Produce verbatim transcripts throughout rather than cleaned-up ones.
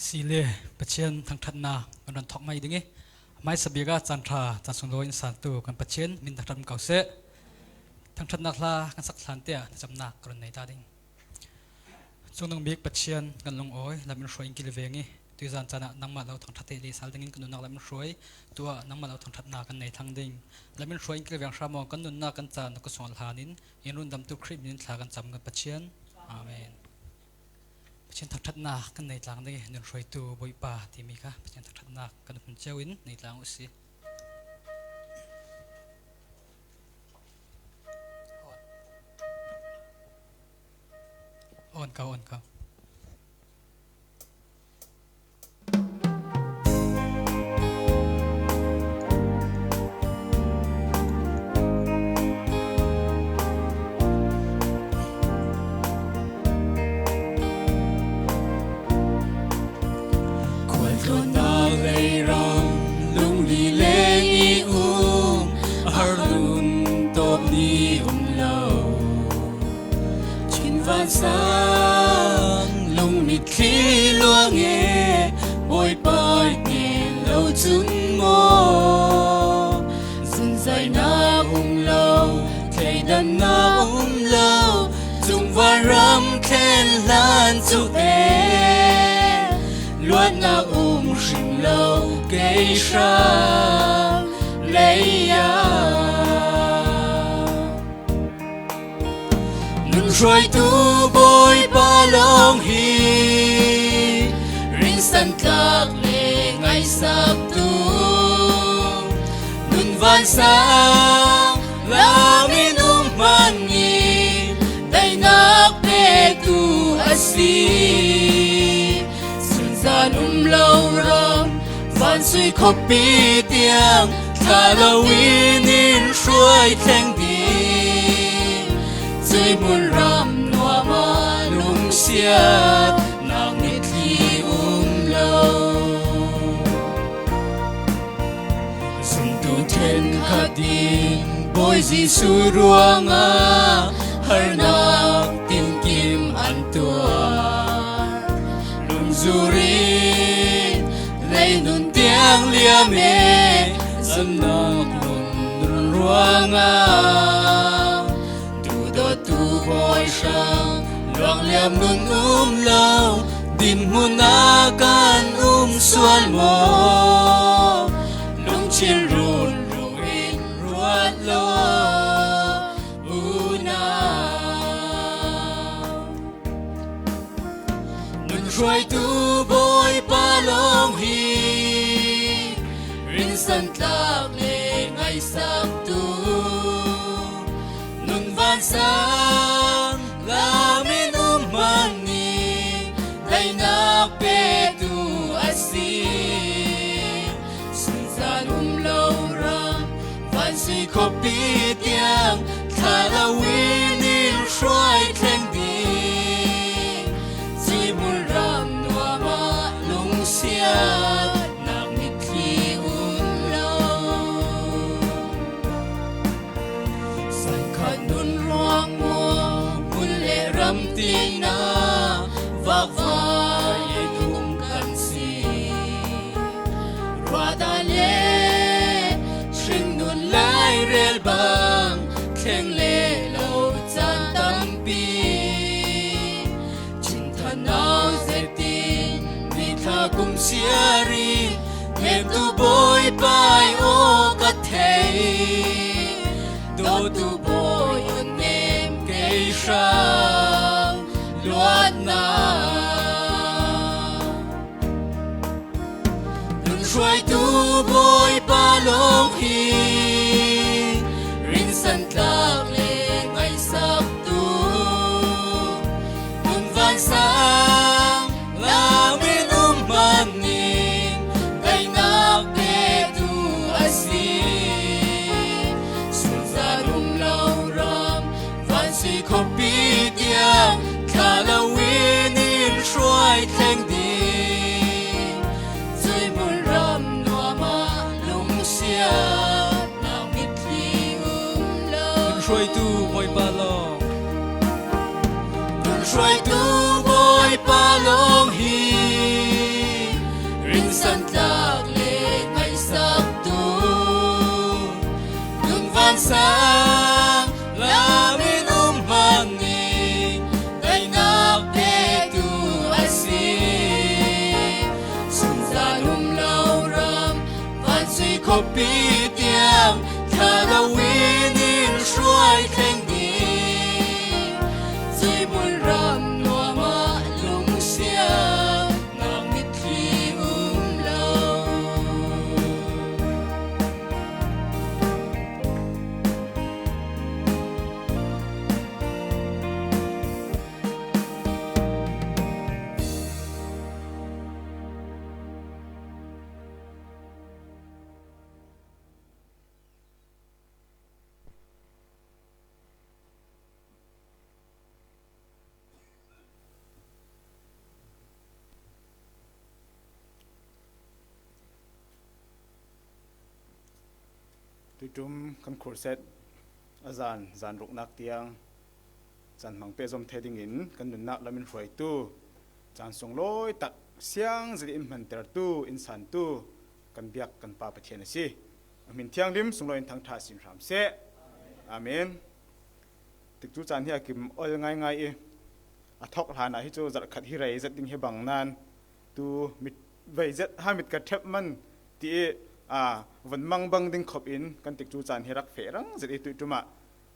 Si le, Pathian thangṭhatna kan run thawk mai ding i, hmaisa bik ah caan ṭha, caan sunglawi in santu kan Pathian min thangṭhat um ko seh. Thangṭhatnak hla kan sak thlan te ah thlacamnak ka run nei ta ding. Cungnung bik Pathian kan lungawi, lam in hruai in kilveng i, tuizan caan ah nangmah lo thangṭhat te lei sal dingin kan nunnak lam in hruai, tu ah nangmah lo thangṭhatnak kan nei thlang ding. Lam in hruai in kilveng hram aw, kan nunnak kan caan na kut sungah hlan in, in rundamtu Khrih min in thla kan cam kan Pathian. Amen. Pathian thangṭhatnak kan nei tlang ding i, nun hruaitu Bawipa timi kha Pathian thangṭhatnak kan hun cio in nei tlang uh si. On ko, on ko. Khualtlawnnak leiram lungli leng i um, a har nun tawp ni um lo. Chin vansang lungmitthli luang e, Bawipa i ngen lo cun maw? Zunzainak um lo, thleidannak um lo, cungvan ram thlen hlan cu e, luatnak um hrim lo kei hram lei ah. Nun hruaitu Bawipa lawng hi, rinsan tlak le ngaihsaktu, nun vansang lam in um hmanh hi, daihnak petu a si. Sunzan um lo ram, vansui khuapi tiang, thlah lo in in hruai thleng ding. Cui hmun ram nuam ah lungsiatnak mitthli um lo. Zumtu ṭhenkhat in Bawi Jesuh ruangah harnak tinkim an tuar. Lungzur in lei nun tiang liam e, zumhnak nun ruangah duhdawttu Bawi hrang luang liam nun um lo, dinhmun ah kan um sual maw? Lungthin runru in ruat lo unau. Nun hruaitu Bawipa lawng hi, rinsan tlak le ngaihsaktu, nun vansang lam in um hmanh hi, daihnak petu a si. Sunzan um lo ram, vansui khuapi tiang, thlah lo in in hruai thleng ding. Cui hmun ram nuam ah lungsiatnak mitthli um lo. Sangkhat nun ruang maw, hmun le ram tinah vakvai in um kan si. Ruahdan le hringnun lairel bang, thleng le lo caan tampi. Chin thanau zetin mi thla kum siar in, ngentu Bawipa i aw ka thei. Dawtu Bawi ut nem kei hram luatnak. Nun hruaitu Bawipa lawng hi, rinsan tlak le ngaihsaktu, nun vansang lam in um hmanh hi, daihnak petu a si. Sunzan um lo ram, vansui khuapi tiang, thlah lo in in hruai thleng ding. Cui hmun ram nuam ah lungsiatnak mitthli um lo. Nun hruaitu Bawipa lawng. Nun hruaitu Bawipa lawng hi, Sang lamin um hmang ning, dainak petu a si. Sumzan um lo ram, vansui khuapi tiang, thla lo in in hruai thleng ding. Zui mun ram nuamah lungsiang, ngak mitthli um lo. Tuitum kan khursat a zan, zan ruknak tiang caan hmang pehzom thei dingin kan nunnak lam in hruaitu, caan sunglawi tak siang zet in hmantertu, in santu kan biak kan Pa Pathian a si. A hmin thianghlim sunglawi in thangṭha sin hram seh. Amen. Tikcu caan hi a kim ol ngaingai i, a thawk hlan ah hi cu zarh khat hi rei zet ding hi bang nan, tu mit vei zet ha mit ka ṭhep man ti i, aa, van mang bang ding khop in kan tikcu caan hi rak feh rang zet i tuitum ah.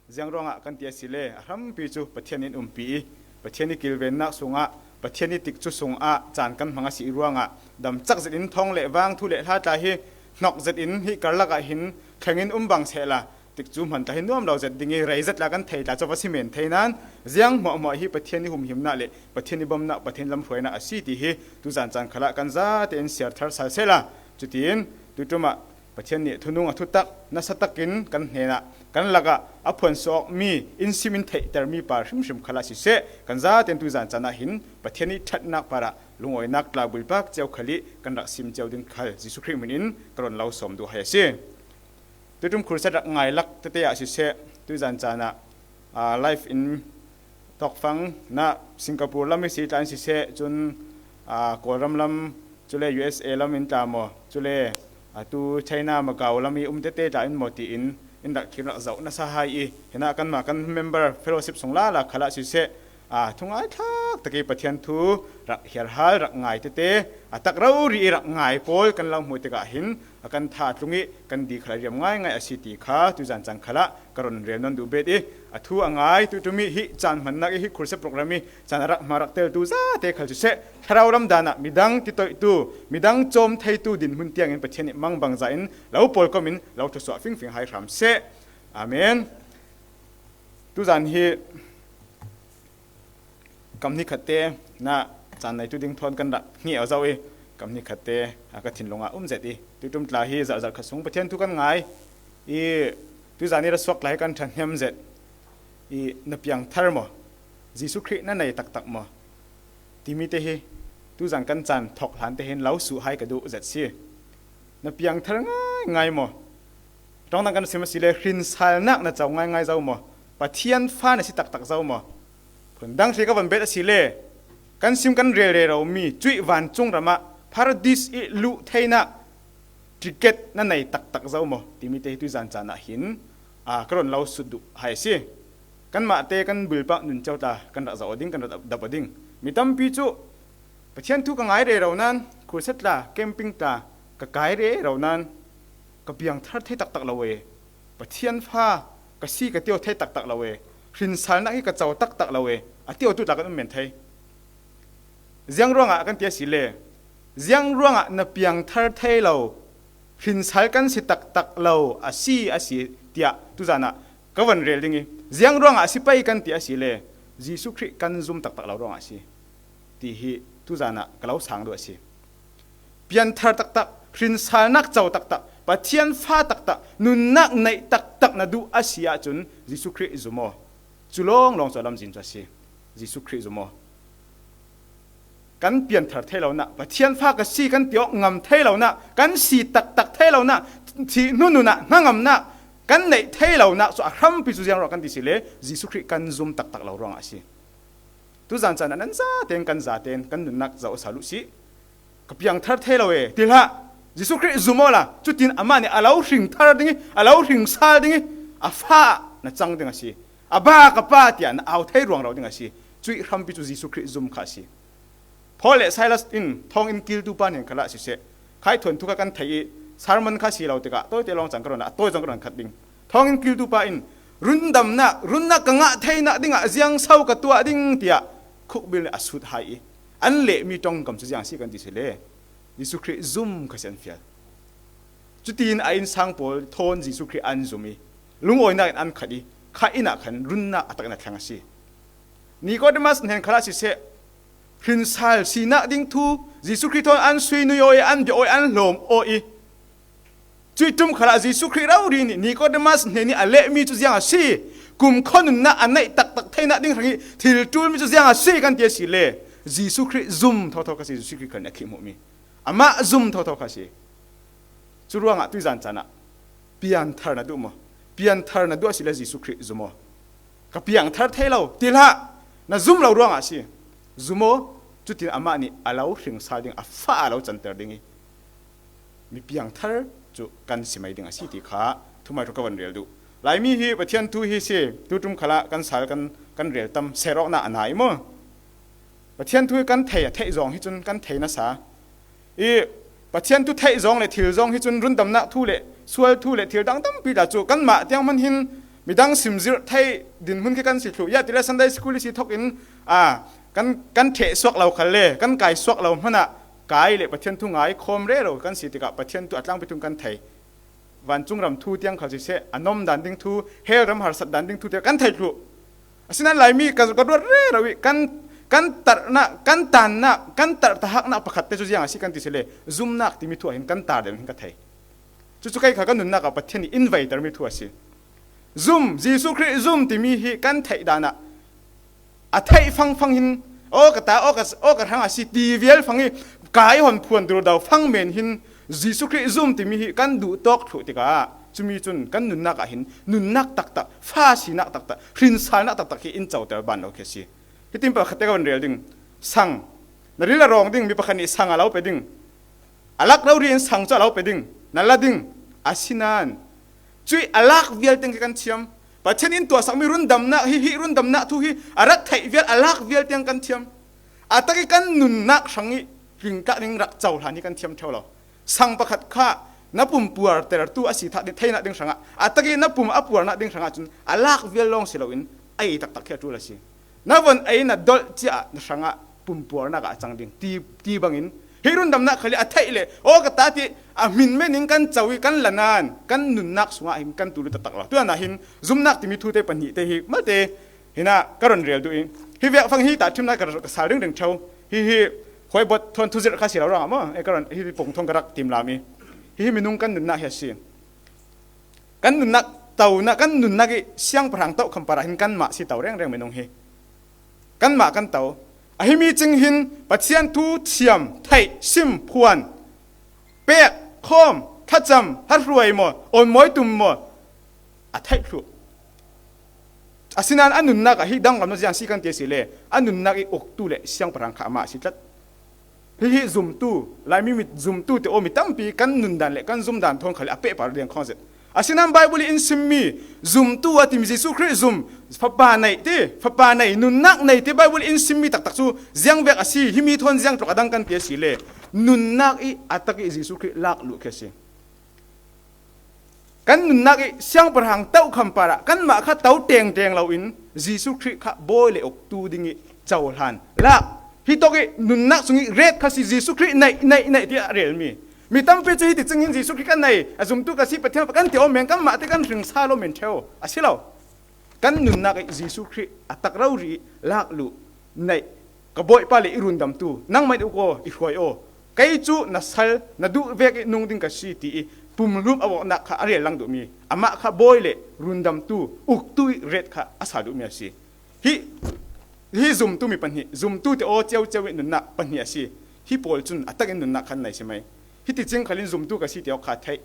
Ziang ruangah kan ti a si le, a hrampi cu Pathian in umpi i, Pathian i kilvennak sungah, Pathian i tikcu sungah caan kan hmang a si i ruangah, damcak zet in thawng le vang, thu le hla tla hi hnok zet in hi karlak ah hin thleng in um bang sehla, tikcu hman tla hi nuam lo zet ding i, rei zet la kan thei tla cu va si men thei nan, ziang hmuahhmuah hi Pathian i humhimnak le Pathian i bawmnak, Pathian lamhruainak a si ti hi tuzan caan khalah kan zate in siar thar sal sehla. Cutin tuitum ah Pathian nih thunung a thutak nasa takin kan hnenah kan lakah a phuansuah awkmi, in sim in theihtermi pa hrimhrim khalah siseh, kan zate in tuzan caan ah hin Pathian i ṭhatnak parah lungawinak tla bulpak cio khal i kan rak sim cio ding khal Jesuh Khrih hmin in ka run lo sawm duh hai a si. Tuitum khursat rak ngai lak tete ah siseh, tuzan caan ah, aa, live in tawkfang na Singapore lam i si tla in siseh, cun, aa, Kawlram lam, cule U S A lam in tla maw, cule, aa, tu China, Macau lam i um tete tla in maw tiin in rak thim rak zoh nasa hai i, hinah kanmah kan member fellowship sung lala khalah siseh, aa, thungai thlak tak i Pathian thu rak hiarhal, rak ngai tete, a tak rori i rak ngai pawl kan lo hmuh tikah hin a kan tha tlung i kan di khalah riam ngaingai a si ti kha tuzan caan khalah ka run rel nawn duh bet i, a thu a ngai tuitum i hi caan hmannak i hi khursat program i caan a rak hma rak teltu zate khal siseh, thlarau ram dan ah midang titoihtu, midang cawm theitu dinhmun tiangin Pathian nih mangbangza in lo pawlkom in lo thluasuah fingfing hai hram seh. Amen. Tuzan hi kam hnikhatte na caan neitu ding thawn kan rak hngeh aw zoh i, kam hnikhatte a ka thinlung ah um zet i, tuitum tla hi zarh zarh khat sung Pathian thu kan ngai i, tuzan i ra suak tla hi kan ṭhahnem zet i, na piangthar maw? Jesuh Khrih na nei taktak maw? Timi te hi tuzan kan caan thawk hlan te hin lo suh hai ka duh zet si. Na piangthar ngaingai maw? Ṭawngdang kan sim a si le, hrinsalnak na co ngaingai zo maw? Pathian fa na si taktak zo maw? Phundang hri ka van bet a si le, kan sim kan rel rero mi cuih vancung ram ah Paradis i luh theinak ticket na nei taktak zo maw? Timi te hi tuzan caan ah hin, aa, ka run lo sut duh hai a si. Kanmah te kan bulpak nun cio tla kan rak zoh aw ding, kan rak dap aw ding. Mi tampi cu Pathian thu ka ngai rero nan, khursat tla, camping tla ka kai rero nan, ka piangthar thei taktak lo e, Pathian fa ka si ka tio thei taktak lo e, hrinsalnak hi ka co taktak lo e, a tio tu tla kan um men thei. Ziang ruangah kan ti a si le, ziang ruangah na piangthar thei lo, hrinsal kan si taktak lo a si, a si, tiah tuzan ah ka van rel ding i, ziang ruangah a si pei kan ti a si le, Jesuh Khrih kan zum taktak lo ruangah a si ti hi tuzan ah ka lo sang duh a si. Pianthar taktak, hrinsalnak co taktak, Pathian fa taktak, nunnak neih taktak na duh a si ahcun Jesuh Khrih zum aw. Cu lawnglawng cu a lamzin cu a si. Jesuh Khrih zum aw. Kan pianthar thei lonak, Pathian fa ka si kan ti awk ngam thei lonak, kan si taktak thei lonak, thih hnu nunah hnangamnak kan neih thei lonak cu a hrampi cu ziang ruangah kan ti si le, Jesuh Khrih kan zum taktak lo ruangah a si. Tuzan caan ah nan zaten, kan zaten kan nunnak zoh a sal uh si. Ka piangthar thei lo e, ti hlah. Jesuh Khrih zum awla, cutin amah nih a lo hringthar ding i, a lo hringsal ding i, A fa na cang ding a si. A ba ka pa tiah na au thei ruangro ding a si. Cuih hrampi cu Jesuh Khrih zum kha a si. Paul le Silas in thawnginn kiltu pa hnen khalah siseh, khaithuan thu kha kan theih i, sermon kha si lo tikah tawite lawng cang ka run ah, a tawi zong ka run khat ding. Thawnginn kiltu pa in, rundamnak, runnak ka ngah theinak dingah ziangso ka tuah ding tiah khukbil nih a sut hai i, an lehmi ṭongkam cu ziang si kan ti si le, Jesuh Khrih zum kha si an fial. Cutiin a innsang pawl thawn Jesuh Khrih an zum i, lungawinak in an khat i, kha inn ah khan runnak a takin a thleng a si. Nikodemas hnen khalah siseh, hrinsal sinak ding thu Jesuh Khrih thawn an sui nui aw i, an biak aw i, an hlawm aw i, cuih ṭum khalah Jesuh Khrih rori nih Nikodemas hnen i a lehmi cu ziang a si, kumkhua nunnak a neih taktak theinak ding hrang i thil ṭulmi cu ziang a si kan ti a si le, Jesuh Khrih zum thotho kha si, Jesuh Khrih khan a khih hmuhmi. Amah zum thotho kha si. Cu ruangah tuizan caan ah pianthar na duh maw? Pianthar na duh a si le Jesuh Khrih zum aw. Ka piangthar thei lo, ti hlah, na zum lo ruangah a si. Zum aw, cutin amah nih a lo hringsal ding, a fa a lo canter ding i, mi piangthar cu kan si mai ding a si ti kha thumaithu ka van rel duh. Laimi hi Pathian thu hi si, tu ṭum khalah kan sal kan, kan rel tam, ser awknak a nai maw? Pathian thu hi kan thei, a theih zawng hi cun kan thei nasa. I Pathian thu theih zawng le thil zawng hi cun rundamnak thu le sual thu le thil dang tampi tla cu kanmah tiang hmanh hin midang simzirh theih dinhmun khi kan si thluh. Ya ti le Sunday school i si thawk in, aa, kan, kan ṭheh suak lo khal le kan kai suak lo hmanh ah kai le Pathian thu ngai khawm rero kan si tikah Pathian thu a tlangpi thum kan thei. Vancung ram thu tiang khal siseh, a nom dan ding thu, hell ram harsat dan ding thu tiang kan thei thluh. Asinain Laimi ka, ka ruat rero i kan, kan tarhnak, kan tannak, kan tarh tahaknak pakhat te cu ziang a si kan ti si le, zumnak timi thu ah hin kan tar deuh hin ka thei. Cucu kei kha ka nunnak ah Pathian nih in veitermi thu a si. Zum, Jesuh Khrih zum timi hi kan theih dan ah a theih fangfang hin, aw ka ta, aw ka, aw ka hrang a si ti vial fang i, kai hon phuan durdo fang men hin Jesuh Khrih zum timi hi kan duh tawk thluh tikah cumi cun kan nunnak ah hin nunnak taktak, fa sinak taktak, hrinsalnak taktak hi in coter ban lo khi a si. Hitin pakhat te ka van rel ding. Sang. Na ril a rawng ding mi pakhat nih sang a lo pe ding. A lak rori in sang cu a lo pe ding, na la ding. Asinain cuih a lak vialte khi kan thiam. Pathian in tuahsakmi rundamnak hi, hi rundamnak thu hi a rak theih vial, a lak vial tiang kan thiam. A tak i kan nunnak hrang i tlingtlak ding rak cohlan hi kan thiam ṭheo lo. Sang pakhat kha na pum puartertu a si thah ding, theinak ding hrangah, a tak i na pum a puarnak ding hrangah cun a lak vial lawng si loin ei taktak khi a ṭul a si. Na von ei na dolh ciah na hrangah pumpuarnak ah a cang ding ti, ti bangin hi rundamnak khal i a theih le aw ka ta ti a hmin men in kan co i kan la nain kan nunnak sungah hin kan tul taktak lo. Tuanah hin zumnak timi thu te pahnih te hi malte hinah ka ron rel duh i, hi vek fang hi tahṭhimnak ka, ka sal ringring ṭheo. Hi, hi khuaibot thawn thuzirh kha si lo ruangah maw, e, ka ron, hi pung thawn ka rak timlam i, hi, hi minung kan nunnak hi a si. Kan nunnak tonak, kan nunnak i siangpahrang tohkham parah hin kanmah si to rengreng minung hi. Kanmah kan to. A himi cing hin Pathian thu thiam, theih, sim, phuan, pek, khawm, thlacam, hahruai maw, awnmawi tum maw, a theih thluh. Asinain a nunnak ah hi dang lam na ziang si kan ti a si le, a nunnak i uktu le siangpahrang kha amah a si tlat. Hihi zumtu, Laimi mi zumtu te aw mi tampi kan nundan le kan zumdan thawn khal a pehpar liang khawng zet. Asinain Baibal i in simmi zumtu a timi Jesuh Khrih zum, fapa nei ti, fapa nei, nunnak nei ti Baibal i in simmi taktak cu ziang vek a si, himi thawn ziang tluk a dang kan ti a si le, nunnak i a tak i Jesuh Khrih lak luh khi a si. Kan nunnak i siangpahrang tohkham parah kanmah kha to tengteng loin Jesuh Khrih kha bawi le uktu ding i cohlan lak. Hi tawk i nunnak sung i ret kha si Jesuh Khrih naih, naih, naih tiah a relmi. Mi tampi cu hiti cing hin Jesuh Khrih ka nei, a zumtu ka si, Pathian kan ti aw men, kanmah te kan hring sa lo men ṭheo a si lo. Kan nunnak i Jesuh Khrih a tak rori i lak luh naih, ka Bawipa le i rundamtu, nangmah in uk aw, i hruai aw, kei cu na sal, na duh vek i nung ding ka si, ti i pumhlum a awknak kha a rel lang duhmi, amah kha bawi le rundamtu, uktu i ret kha a sa duhmi a si. Hi, hi zumtu mi pahnih, zumtu te aw ciauciau i nunnak pahnih a si. Hi pawl cun a tak in nunnak khan nei si mai. Hiti cing khal in zumtu ka si ti awk kha theih.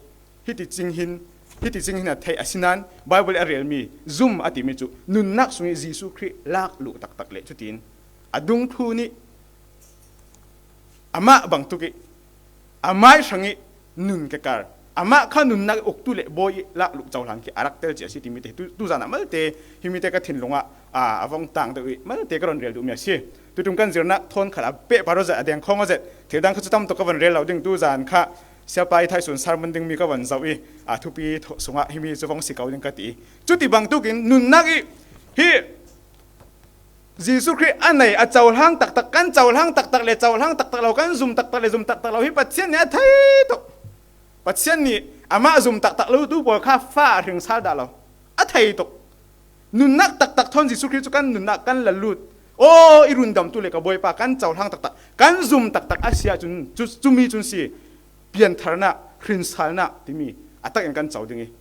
Hiti cing hin, hiti cing hin a theih asinain Baibal i a relmi zum a timi cu nunnak sung i Jesuh Khrih lak luh taktak le cutin a dungthlun i amah bangtuk i amai hrang i nun ke kar, Amah kha nunnak ih uktu le bawi ih lak luh cohlang khi a rak tel cia a si timi te tu, tuzan ah malte, himi te ka thinlung ah, aa, a vong tang deuh ih malte ka run rel duhmi a si. Tutung kan zirnak thawn khalah a pehpar aw zet, a deng khawng aw zet, thil dang kha cu tam tuk ka vun rel lo ding, tuzan kha siapa ih thaihsun sermon dingmi ka vun zoh ih, aa, thupi tho-, sungah himi cu vong si ko ding ka ti. Cuti bangtukin nunnak ih hi Jesuh Khrih a nei, a cohlang taktak, kan cohlang taktak le cohlang taktak lo, kan zum taktak le zum taktak lo hi Pathian nih a thei tuk. Pathian nih amah zum taktak lo tu pawl kha fa a hringsal dah lo. A thei tuk. Nunnak taktak thawn Jesuh Khrih cu kan nunnak kan la lut. Aw, i rundamtu le ka Bawipa, kan cohlang taktak, kan zum taktak a si ahcun cu, cumi cun si piantharnak, hrinsalnak timi a takin kan co ding ih,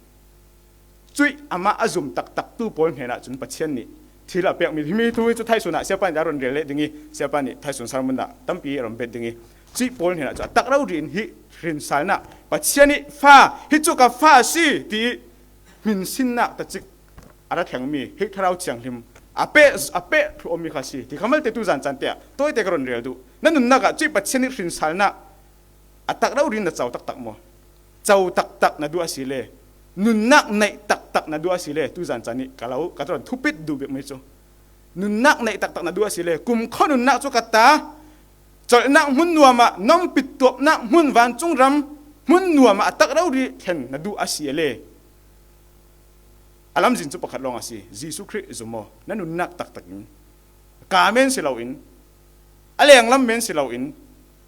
cuih amah a zum taktaktu pawl hnenah cun Pathian nih thil a pekmi, himi thu hi cu thaisun ah siapa nih dah a run rel leh ding ih, siapa nih thaisun sermon ah tampi a run bet ding ih, cuih pawl hnenah cu a tak rori in hi hrinsalnak, Pathian ih fa, hi cu ka fa a si, ti ih hminsinnak tacik a ra thlengmi hi Thlarau Thianghlim a peh, a peh thluh awmi kha a si ti kha malte tuzan caan te ah tawite ka run rel duh. Na nunnak ah cuih Pathian ih hrinsalnak a tak rori in na co taktak maw? Co taktak na duh a si le, nunnak neih taktak na duh a si le, tuzan caan ih ka lo, ka tuan thupit duh bikmi cu, nunnak neih taktak na duh a si le, kumkhua nunnak cu ka ta, colhnak hmun nuam ah, nompi tuamnak hmun, vancung ram hmun nuam ah a tak rori thlen na duh a si le, a lamzin cu pakhat lawng a si, Jesuh Khrih zum aw, na nunnak taktak in. Ka men si loin, a lenglam men si loin,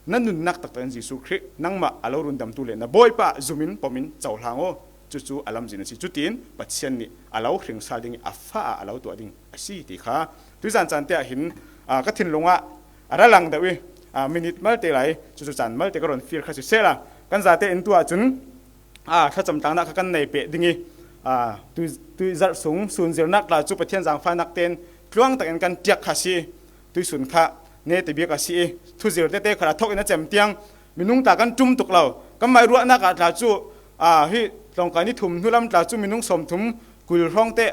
na nunnak taktak in Jesuh Khrih nangmah a lo rundamtu le na Bawipa zumin pomin cohlang aw. Cucu a lamzin a si. Cutiin Pathian nih a lo hringsal ding ih a fa ah a lo tuah ding a si ti kha tuzan caan te ah hin, aa, ka thinlung ah a ra lang deuh ih, aa, minit malte lai, cucu caan malte ka rawn fir kha sisehla, kan zate in tu ahcun, aa, thlacam tlangnak kha kan nei peh ding ih, aa, tui, tuizarh sung sunzirnak tla cu Pathian zaangfahnak tein tluang takin kan ṭiak kha a si. Tuisun kha nete bik a si ih, thuzir tete khal a thawk in a cem tiang minung tla kan ṭum tuk lo. Kanmah ruahnak ah tla cu, aa, hi tlawngkai ni thum hnu lam tla cu minung sawmthum kul hrawngte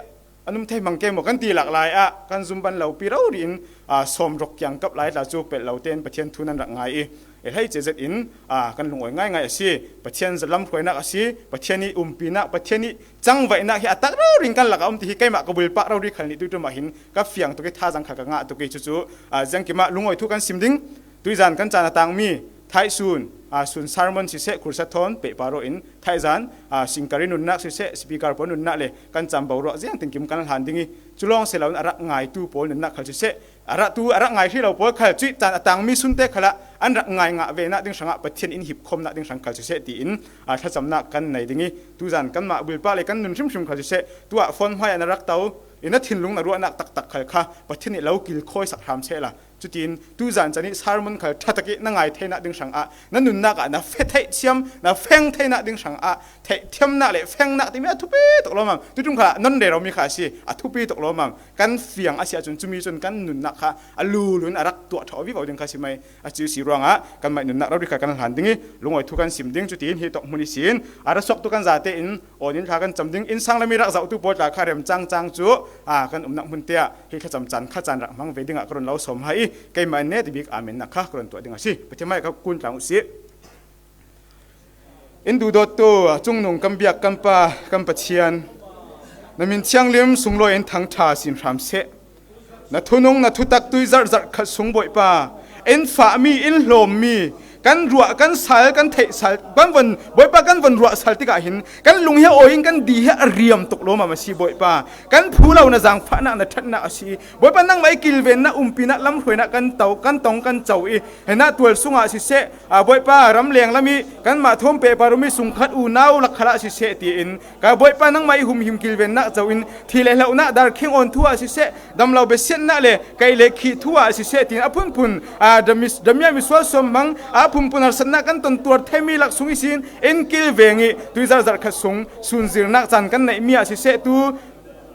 an um thei hmang ke maw kan ti lak lai ah kan zum ban lo pi rori in, aa, sawm ruk kiangkap lai tla cu pelh lo tein Pathian thu nan rak ngai ih, e hleice zet in, aa, kan lungawi ngaingai a si. Pathian lamhruainak a si. Pathian ih umpinak, Pathian ih cangvaihnak hi a tak rori in kan lakah um ti hi keimah ka bulpak rori khal nih tuiṭum ah hin ka fiang tuk ih thazang khal ka ngah tuk ih cucu, aa, ziangkim ah lungawi thu kan sim ding. Tuizan kan caan a tangmi thaihsun, aa, sun sermon siseh, khursa thawn pehpar aw in, thaizan, aa, singkari nunnak siseh, speaker pawl nunnak le kan caan boruak ziangtinkim kan hlan ding ih, cu lawng si loin a rak ngaitu pawl nunnak khal siseh, a rak tu, a rak ngai hrih lo pawl khal cuih caan a tangmi sunte khalah an rak ngai ngah venak ding hrangah Pathian in hipkhawmnak ding hrang khal siseh tiin, aa, thlacamnak kan nei ding ih, tuzan kanmah bulpak le kan nun hrimhrim khal siseh, tuah phone hmai ah na rak to in a thinlung na ruahnak taktak khal kha Pathian nih lo kilkhawi sak hram sehla, cutiin tuzan caan ih sermon khal ṭha tak ih na ngai theinak ding hrangah, na nunnak ah na fe theih thiam, na feng theinak ding hrangah theihthiamnak le fengnak timi a thupi tuk lawmam. Tuiṭum khalah non rero mi kha a si, a thupi tuk lawmam. Kan fiang a si ahcun cumi cun kan nunnak kha a lulun a rak tuah ṭha aw vivo ding kha si mai. A ci si ruangah kanmah nunnak rori kha kan hlan ding ih lungawi thu kan sim ding, cutiin hi tawk hmun ihsin a ra suaktu kan zate in awn in thla kan cam ding. Innsang lam ih rak zohtu pawl tla kha rem cangcang cu, aa, kan umnak hmun te ah hi thlacam caan kha caan rak hmang ve dingah ka run lo sawm hai ih, keimah in nete bik amen nak kha ka run tuah ding a si. Pathian mai ka kun tlang uh si. In duhdawttu, a cungnung kan biak kan Pa, kan Pathian, na min thianghlim sunglawi in thangṭha sin hram seh. Na thunung, na thutak tui zarh zarh khat sung Bawipa, in fahmi, in hlawmmi, kan ruah, kan sal, kan theih sal, kan von, Bawipa kan von ruah sal tikah hin kan lung hi a awi in kan di hi a riam tuk lawmam a si Bawipa. Kan phu lo na zaangfahnak, na ṭhatnak a si. Bawipa nangmah ih kilvennak, umpinak, lamhruainak kan to, kan tong, kan co ih, hinah tual sungah siseh, aa, Bawipa, ramleng lam ih kanmah thawn pehpar um ih sungkhat unau lak khalah siseh tiin, ka Bawipa nangmah ih humhim kilvennak co in, thi le hlohnak darkhing awn thu ah siseh, damlo besiatnak le kaih le khih thu ah siseh tiin a phunphun, aa, dami-, damia misual suam hmang, a phunphun harsatnak kan tontuar theimi lak sung ihsin in kilveng ih, tui zarh zarh khat sung sunzirnak caan kan neihmi ah siseh tu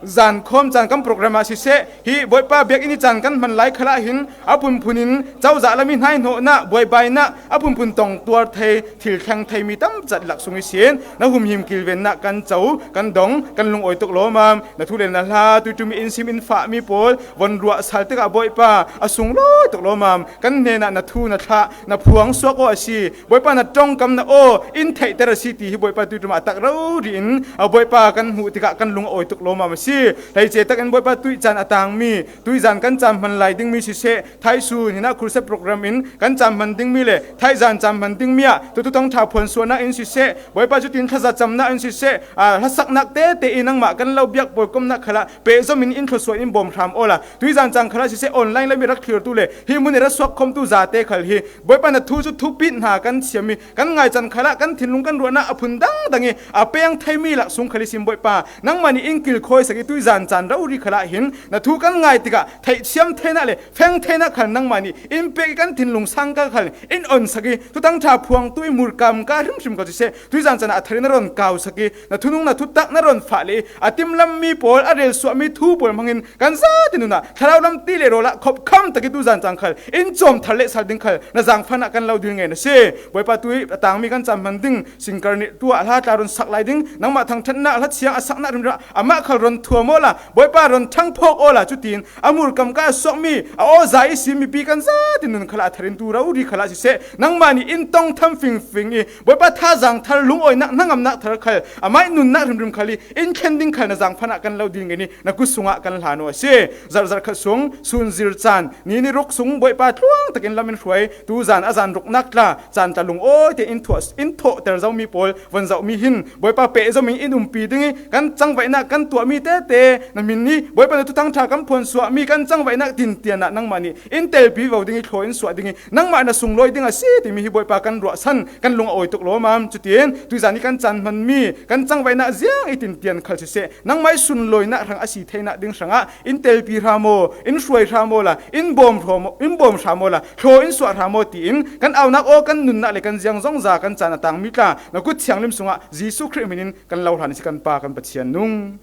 Zan khawm caan kan program ah siseh, hih Bawipa biakinn ih caan kan hman lai khalah hin a phunphun in cozah lam ih hnaihnawhnak, buaibainah a phunphun tong tuar thei, thil thleng thei mi tamcat lak sung ihsin na humhim kilvennak kan co, kan dong, kan lungawi tuk lawmam. Na thu le na hla tuiṭum ih in sim in fahmi pawl von ruah sal tikah Bawipa a sunglawi tuk lawmam. Kan hnenah na thu na thlah na phuang suak aw a si. Bawipa na ṭongkam na aw in theihter a si ti hi Bawipa tuiṭum ah a tak rori in a Bawipa kan hmuh tikah kan lung a awi tuk lawmam a si. Hleice takin Bawipa tuih caan a tangmi, tuih zan kan caan hman lai dingmi siseh, thaisun hinah khursa program in kan caan hman dingmi le thaih zan caan hman dingmi ah tu Thuthang ṭha phuansuahnak in siseh, Bawipa cutin thazacamnak in siseh, aa, hlasaknak tete ih nangmah kan lo biak pawl komnak khalah pehzom in in thluasuah in bawm hram awla, tuih zan caan khalah siseh online lam ih rak thlirtu le hih mun ih ra suak khawmtu zate khal hi Bawipa na thu cu thupit hna kan thiam ih kan ngaican khalah kan thinlung kan ruahnak a phun dangdang ih a peng theimi lak sung khal ihsin Bawipa nangmah nih in kilkhawi sak ih tuih zan caan rori khalah hin na thu kan ngai tikah theihthiam theinak le feng theinak khal nangmah nih in pek ih kan thinlung sangka khal in onsak ih Thuthang ṭha phuangtu ih murkamka hrimhrim khal siseh, tuih zan caan ah a thar in na ron kausak ih na thunung na thutak na ron fah le ih a timlammi pawl a relsuahmi thu pawl hmangin kan zate nunah thlarau lam ti le rawl ah khopkham tak ih tuih zan caan khal in cawm thar le sal ding khal na zaangfahnak kan lo dil ngen a si. Bawipa tuih a tangmi kan caan hman ding singkar nih tuah hla tla ron sak lai ding, nangmah thangṭhatnak hlathiang a saknak hrimhrim ah amah khal ron thuam awla, Bawipa ron ṭhangphawk awla, cutin a murkamka a suakmi a awza ihsin mipi kan zate nun khalah a thar in tu rori khalah siseh, nangmah nih in tong tham fingfing ih Bawipa thazaang thar lungawinak hnangamnak thar khal amah ih nunnak hrimhrim khal ih in thlen ding khal na zaangfahnak kan lo dil ngen ih na kut sungah kan hlan aw a si. Zarh zarh khat sung sun zir caan ni ni ruk sung Bawipa tluang takin lam in hruai, tu zan a zan ruknak tla caan tla lungawi tein in thuah, in thawhter zomi pawl von zohmi hin Bawipa pehzom in in umpi ding ih kan cangvaihnak kan tuahmi tete na hmin ih Bawipa na Thuthang ṭha kan phuansuahmi kan cangvaihnak tintian ah nangmah nih in telpi vo ding ih thlaw in suah ding ih nangmah na sunglawi ding a si timi hi Bawipa kan ruahsan kan lung a awi tuk lawmam. Cutin tuih zan ih kan caan hmanmi kan cangvaihnak ziang ih tintian khal siseh, nangmah ih sunlawinak hrang a si theinak ding hrangah in telpi hram aw, in hruai hram awla, in bawm hram, in bawm hram awla, thlaw in suah hram aw tiin kan aunak aw, kan nunnak le kan ziang zongza kan caan a tangmi tla na kut thianglim sungah Jesuh Khrih hmin in kan lo hlan a si kan Pa kan Pathian nung.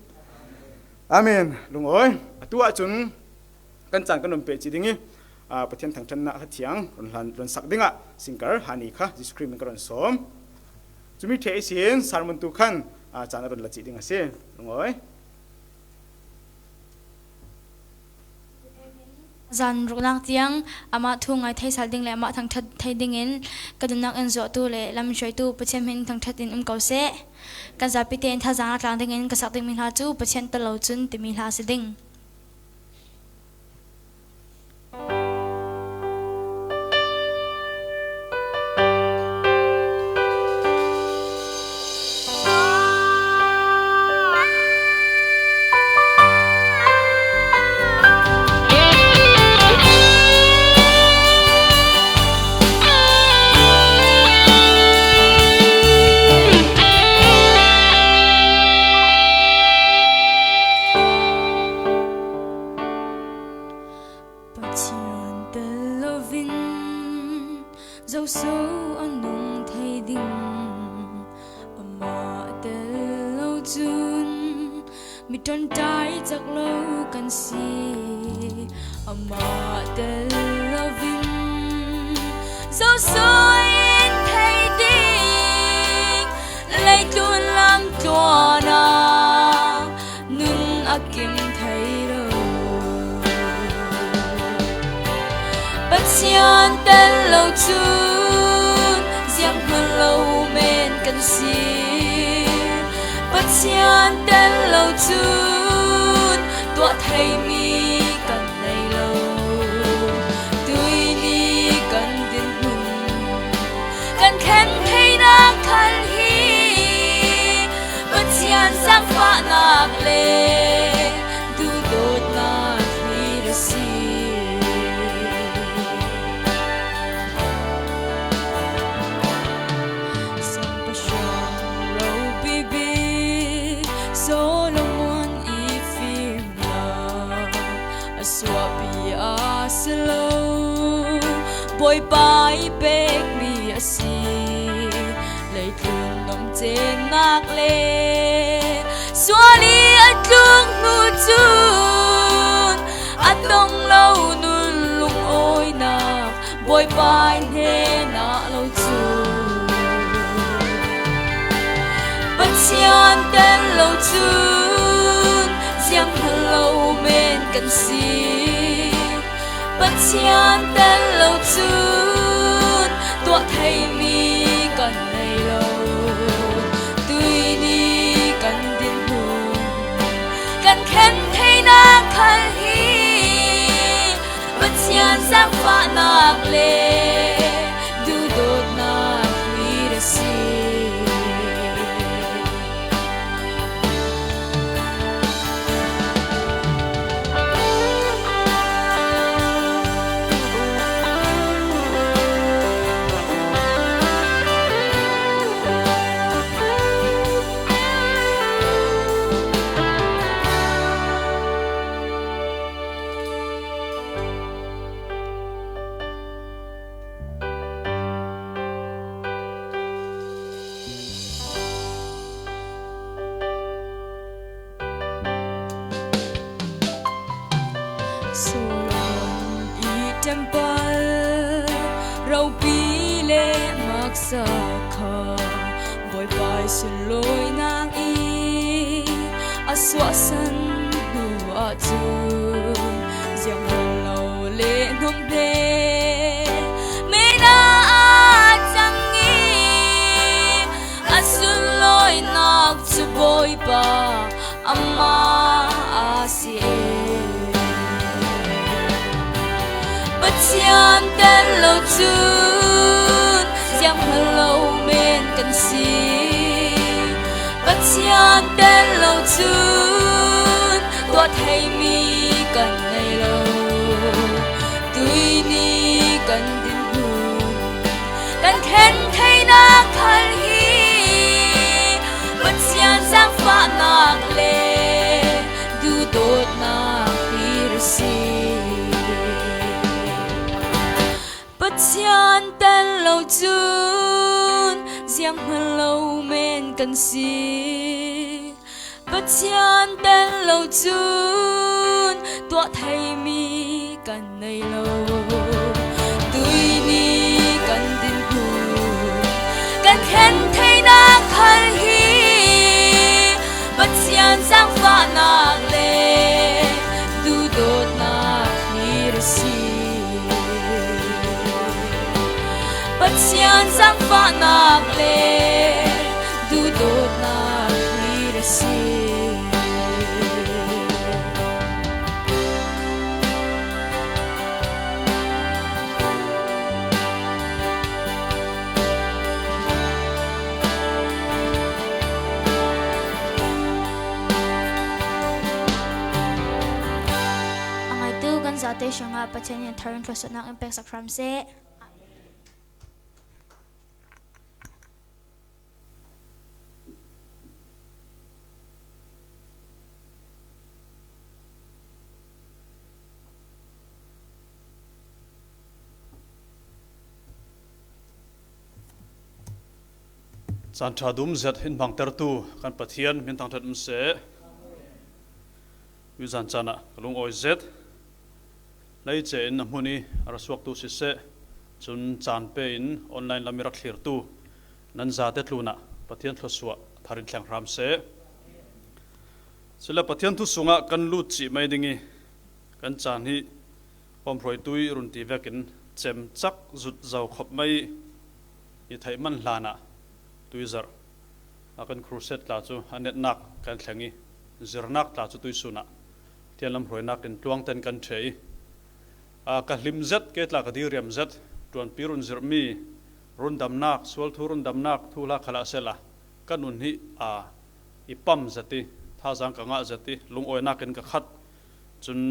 Amen. Lungawi. Atu ahcun kan caan kan run peh cih ding ih, aa, Pathian thangṭhatnak hlathiang run hlan, run sak dingah singkar hani kha Jesuh Khrih min ka run sawm. Cumi ṭheh ihsin sermon tu khan, aa, caan a run la cih ding a si. Lungawi. Zan ruknak tiang amah thu ngai thei sal ding le amah thangṭhat thei dingin ka nunnak in zuahtu le lam hruaitu Pathian hmin thangṭhat in um ko seh. Kan zapi tein thazaang a tlang dingin ka sak dingmi hla cu Pathian tel lo cun timi hla a si ding. Pathian tel loin zoso a nung thei ding, amah tel lo cun mi ṭanṭai cak lo kan si. Amah tel loin zoso in thei ding, leitlun lam tluan ah nun a kim thei lo. Pathian tel lo cun zianghman lo men kan si. Pathian tel lo cun tuah theimi kan nei lo. Tuihni kan dinhmun kan thlen theinak khal hi Pathian zaangfahnak le duhdawtnak hi a si. Siangpahrang ropi bik Solomon ih fimnak a suahpi a si lo. Bawipa ih pekmi a si. Leitlun nuamcennak le sual ih a tlung hnu Cun a tong lo nun lungawinak Bawipa hnenah lo cun Pathian tel lo cun zianghman lo men kan si. Pathian tel lo cun tuah theimi kan nei lo. Tuini kan dinhmun kan khen theinak khal hi Pathian zaangfahnak le duhdawtnak hi a si. Solomon i temple ropi le maksa kha Bawipa i sunlawinak i a suahsan hnu ahcun zianghman lo le hnawmhne men ah a cang i a sunlawinak cu Bawipa amah a si e. Pathian tel lo cun zianghman lo men kan si. Pathian tel lo cun tuah theimi kan nei lo. Tuini kan dinhmun kan khen theinak khal hi Pathian zaangfahnak le duhdawtnak hi a si. Pathian tel lo cun zianghman lo men kan si. Pathian tel lo cun tuah theimi kan nei lo. Tuini kan dinhmun kan khen theinak khal hi Pathian zaangfahnak le duhdawtnak hi a si. Pathian zaangfahnak le duhdawtnak hi a si. A ngaitu kan zate hrangah Pathian in thar in thluasuahnak in peksak hram seh. Caan ṭha dum zet in hmangtertu kan Pathian min thangṭhat um seh. Nizan caan ah ka lungawi zet. Leice in a hmun i a ra suaktu siseh, cun caan pe in online lam i rak thlirtu nan zate tlunah Pathian thluasuah thar in thleng hram seh. Sila Pathian thu sungah kan lut cih mai ding i kan caan hi pawmhruaitu i run ti vekin cemcak zut zo khop mai i theih man hlanah tuizarh a kan crusade tla cu a netnak kan thleng i zirnak tla cu tuisun ah Pathian lamhruainak in tluangten kan ṭhe i, aa, ka hlim zet, kei tla ka diriam zet, ṭuanpi run zirhmi rundamnak, sualthu rundamnak thuhla khalah sehla ka nun hi, aa, i pam zet i, thazaang ka ngah zet i, lungawinak in ka khat. Cun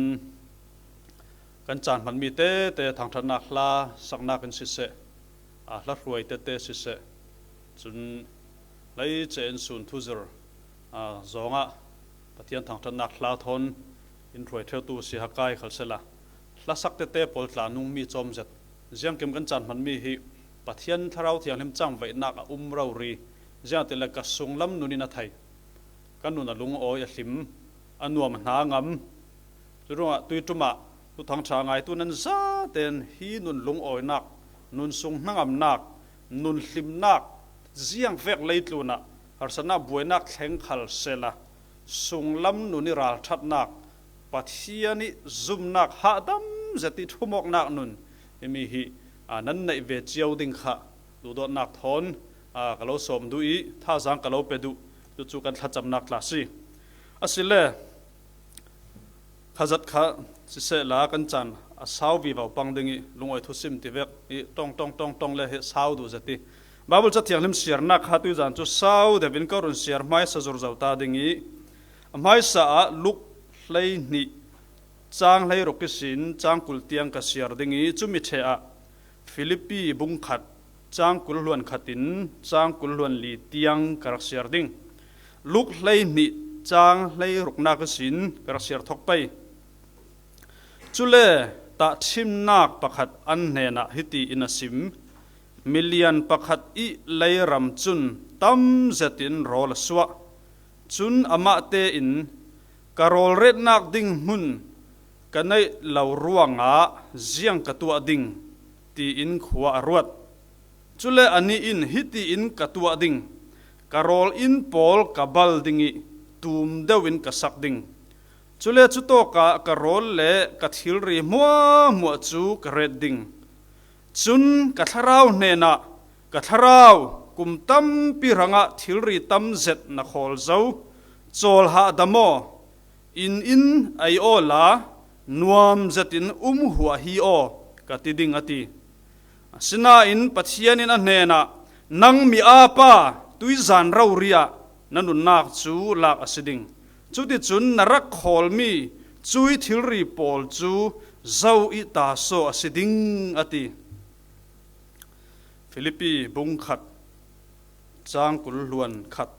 kan caan hmanmi tete thangṭhatnak hla saknak in siseh, aa, hla hruai tete siseh, cun leice in sun thuzir, aa, zawngah Pathian thangṭhatnak hla thawn in hruai ṭheutu si hakai khal sehla, hlasak tete pawl tla nungmi cawm zet. Ziangkim kan caan hmanmi hi Pathian Thlarau Thianghlim cangvaihnak a um rori, ziangahtile ka sunglam nun in a thei. Ka nun a lungawi a hlim, a nuam hna ngam. Curuangah tuiṭumah Thuthang ṭha ngaitu nan zaten hi nun lungawinak, nun sung hnangamnak, nun hlimnak, ziangvek leitlunah harsatnak buainak thleng khal sehla, sunglam nun i ralṭhatnak, Pathian i zumnak hahdam zet i ṭhumawknak nun himi hi, aa, nan neih ve cio ding kha duhdawtnak thawn, aa, ka lo sawm duh i thazaang ka lo pe duh. Cucu kan thlacamnak tla si. Asile, khazat kha sisehla kan caan a sau vivo pang ding i lungawi thusim tivek i ṭong ṭong ṭong ṭong le hi sau duh zet i Baibal Ca Thianghlim siarnak kha tuizan cu sau deuh in ka run siar hmaisa zurzo ta ding i a hmaisa ah Luk hleihnih cang hleiruk ihsin cang kul tiang ka siar ding i cumi ṭhe ah Filipi bungkhat cang kul hluan khat in cang kul hluan li tiang ka rak siar ding. Luk hleihnih cang hleiruknak ihsin ka rak siar thok pei. Cule tahṭhimnak pakhat an hnenah hiti in a sim: Milian pakhat i leiram cun tam zetin rawl a suah. Cun amah tein, "Ka rawl retnak ding hmun ka neih lo ruangah ziang ka tuah ding," tiin khua a ruat. Cule anih in, "Hiti in ka tuah ding: ka rawl inn pawl ka bal ding i tum deuh in ka sak ding. Cule cutawkah ka rawl le ka thilri hmuahhmuah cu ka ret ding. Cun ka thlarau hnenah, 'Ka thlarau, kum tampi hrangah thilri tam zet na khawl zo, cawl hahdam aw, inn in ei awla nuam zetin um huah hi aw,' ka ti ding," a ti. Asinain Pathian in a hnenah, "Nang mi-aa pa, tuizan rori ah na nunnak cu lak a si ding. Cuticun na rak khawlmi cuih thilri pawl cu zo i tasaw a si ding," a ti. Filipi bungkhat cang kul hluan khat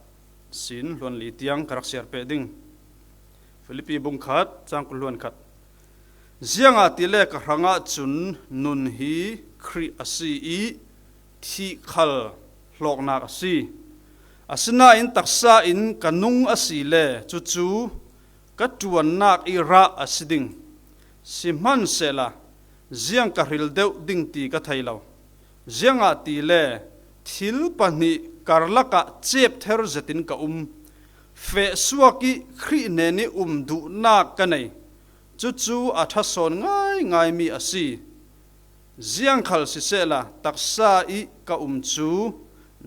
sin hluan li tiang ka rak siar peh ding. Filipi bungkhat cang kul hluan khat. Ziangahtile ka hrangah cun nun hi Khrih a si i thih khal hlawknak a si. Asinain taksa in ka nung a si le cucu ka ṭuannak i rah a si ding. Sihmanhsehlaw ziang ka hril deuh ding ti ka thei lo. Ziangahtile thil pahnih karlak ah cep ther zetin ka um. Fehsuak i Khrih hnen i um duhnak ka nei. Cucu a ṭha sawn ngaingaimi a si. Ziang khal sisehla taksa i ka um cu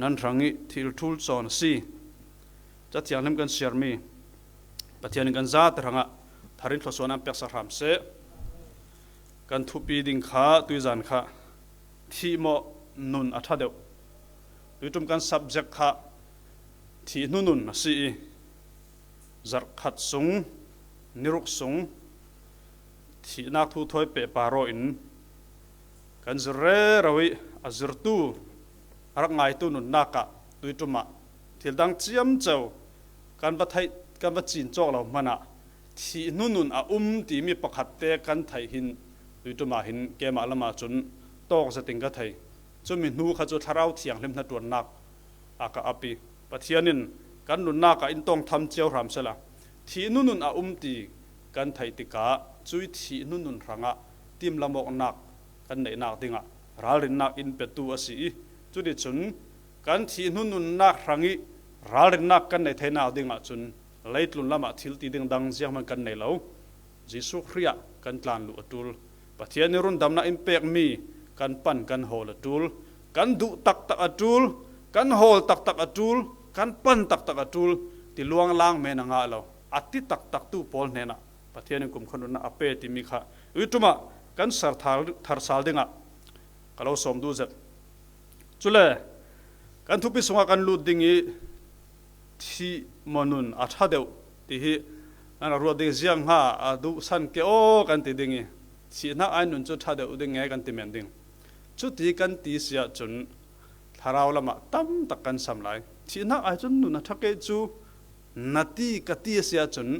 nan hrangih thil ṭul cawn a si. Ca Thianghlim kan siarmi Pathian in kan zate hrangah thar in thluasuahnak peksak hram seh. Kan thupi ding kha tuizan kha thihmawh nun a ṭha deuh. Tuiṭum kan subject kha thih hnu nun a si i, zarh khat sung, ni ruk sung, thihnak thu thawi pehpar aw in kan zir rero i a zirtu a rak ngaitu nunnak ah tuiṭum ah thil dang ciamco kan va theih, kan va cin cawk lo hmanah thih hnu nun a um timi pakhat te kan theih hin tuiṭum ah hin keimah lam ah cun tawk zetin ka thei. Cumi hnu kha cu Thlarau Thianghlim hnaṭuannak a ka ap i Pathian in kan nunnak ah in tawngtham cio hram sehla thih hnu nun a um ti kan theih tikah cuih thih hnu nun hrangah timlam awknak kan neihnak dingah ralrinnak in petu a si i cuticun kan thih hnu nunnak hrangih ralrinnak kan nei theinak dingah cun leitlun lamah thil ti ding dang zianghman kan nei lo. Jesuh Khrih ah kan tlan luh a ṭul. Pathian ih rundamnak in pekmi kan pan kan hawl a ṭul. Kan duh taktak a ṭul. Kan hawl taktak a ṭul. Kan pan taktak a ṭul. Ti luanglang men a ngah lo. A ti taktaktu pawl hnenah Pathian in kumkhua nunnak a pe timi kha tuiṭum ah kan ser thar, thar sal dingah ka lo sawm duh zet. Cule kan thupi sungah kan lut ding i thihmawh nun a ṭha deuh ti hi nan a ruat ding, ziang hnga a duhsan ke aw kan ti ding i thihnak ai nun cu ṭha deuh ding nge kan ti men ding. Cuti kan ti si ahcun thlarau lamah tam tak kan sam lai. Thihnak ai cun nun a ṭha ke cu na ti ka ti a si ahcun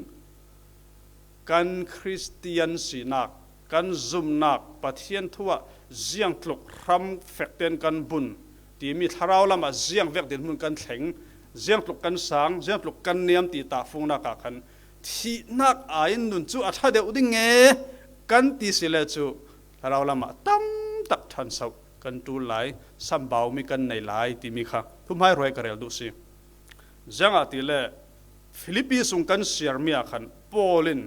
kan Khristian sinak, kan zumnak, Pathian thu ah ziangtluk hram fekten kan bun timi thlarau lamah ziangvek dinhmun kan thleng, ziangtluk kan sang, ziangtluk kan niam ti tahfungnak ah khan thihnak aiin nun cu a ṭha deuh ding nge kan ti si le cu thlarau lamah tam tak ṭhansoh kan ṭul lai, sambau mi kan nei lai timi kha thuhmaihruai ka rel duh si. Ziangahtile Filipi sung kan siarmi ah khan Paul in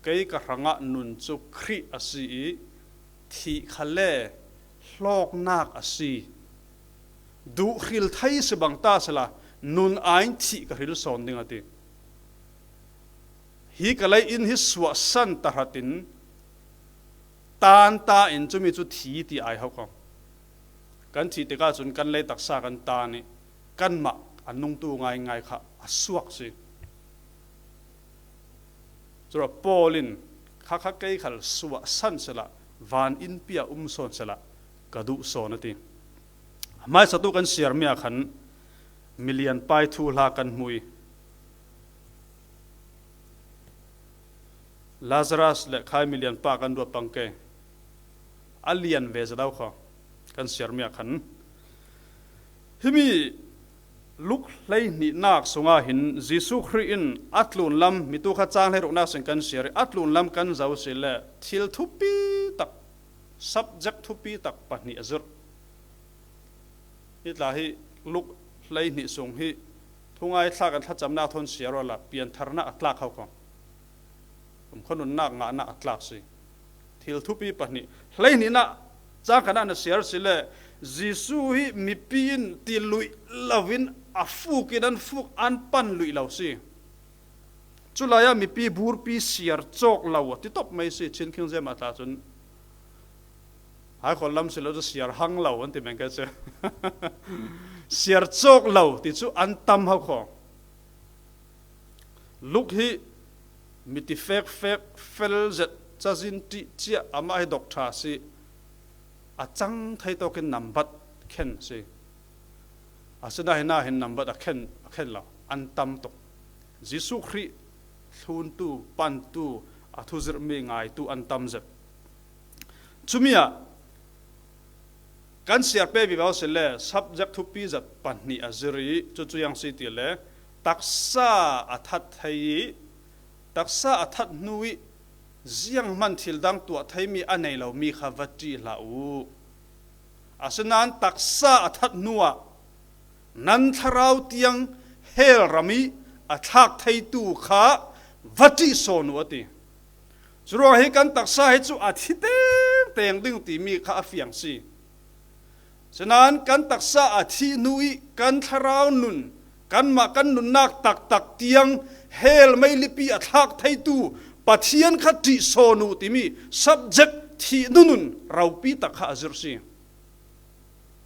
kei ka hrangah nun cu Khrih a si i thih kha le hlawknak a si. Duh hril thei si bang ta sela nun aiin thih ka hril sawn ding a ti. Hi ka lei in hi suahsan tahratin tan ta in cumi cu thi ti ai ho ko. Kan thih tikah cun kan lei taksa kan tan i kanmah a nungtu ngaingai kha a suak si. Cura Paul in kha kha kei khal suahsan sela van innpi ah um sawn sela ka duh sawn a ti. Hmaisatu kan siarmi ah khan milian pai thuhla kan hmu i Lazarus le khai milian pa kan ruat pang ke a lian ve zet au kha kan siarmi ah khan himi Luk hleihnihnak sungah hin Jesuh Khrih in a tlunlam, mitu kha cang hleiruknak sin kan siar i a tlunlam kan zo si le thil thupi tak, subject thupi tak pahnih a zirh. Hi tla hi Luk hleihnih sung hi thungai thlak an thlacamnak thawn siar awla piantharnak a tlak ho kho. Kumkhua nunnak ngahnak a tlak si. Thil thupi pahnih. Hleihnihnak cang khatnak na siar si le Jesuh hi mipi in ti luih loin a fuk in an fuk an pan luih lo si. Culai ah mipi burpi siar cawk lo a ti top mai si. Chin khing zem a tla cun hai khawl lam si lo cu siar hang lo an ti men ke cu siar cawk lo ti cu an tam ho kho. Luk hi miti fekfek fel zet cazin ṭih ciah amah hi dok ṭha si. A cang thei tawkin nambat khen si. Asinain hin nambat a khen, a khen lo an tam tuk. Jesuh Khrih thluntu, pantu, a thuzirhmi ngaitu an tam zet. Cumi ah kan siar pe vivo si le subject thupi zat pahnih a zir i cucu yang si ti le taksa a that thei i taksa a that hnu i zianghman thil dang tuah theimi a nei lomi kha va ṭih hlah u. Asinain taksa a that hnuah nan thlarau tiang hell ram i a thlak theitu kha va ṭih sawn u a ti. Curuang hi kan taksa hi cu a thi tengteng ding timi kha a fiang si. Sinain kan taksa a thih hnu i kan thlarau nun, kanmah kan nunnak taktak tiang hell meilipi a thlak theitu Pathian kha ṭih sawn u timi subject thih hnu nun ropi tak kha a zir si.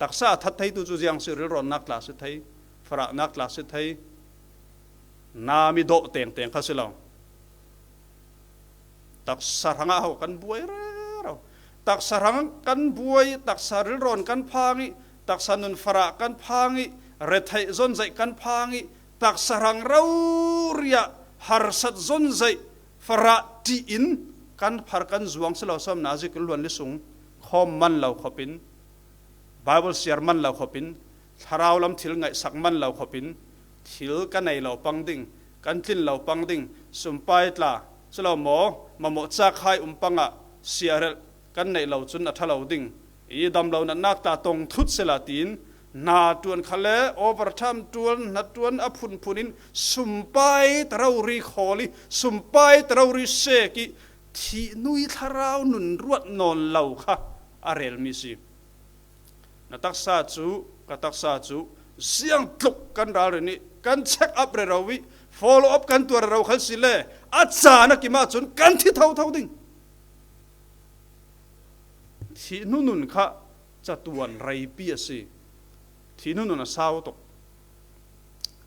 Taksa a that theitu cu ziang si, rilrawnnak tla si thei, farahnak tla si thei, nam i dawh tengteng kha si lo. Taksa hrangah ho kan buai rero. Taksa hrang kan buai, taksa rilrawn kan phang i, taksa nun farah kan phang i, retheih zonzaih kan phang i, taksa hrang rori ah harsat zonzaih farah ṭih in kan phar kan zuang si lo. Sawm nazi kul hluan li sung khawm man lo khopin, Bible siar man lo khopin, thlarau lam thil ngaihsak man lo khopin, thil ka nei lo pang ding, kan tlin lo pang ding, sumpai tla si lo maw, mamawh cak hai um pangah siarelh kan neih lo cun a ṭha lo ding. I dam lo natnak tla tong thut sela tiin hna ṭuan kha le overtime ṭuan, hna ṭuan a phunphun in sumpai ta rori khawl i sumpai ta rori sek i thih hnu i thlarau nun ruat nawn lo kha a relmi si. Na taksa cu, ka taksa cu ziang tluk kan ralrin i kan check up rero i follow up kan tuar rero khan si le a caan a kim ahcun kan thi thotho ding. Thih hnu nun kha catuan reipi a si. Thih hnu nun a sau tuk.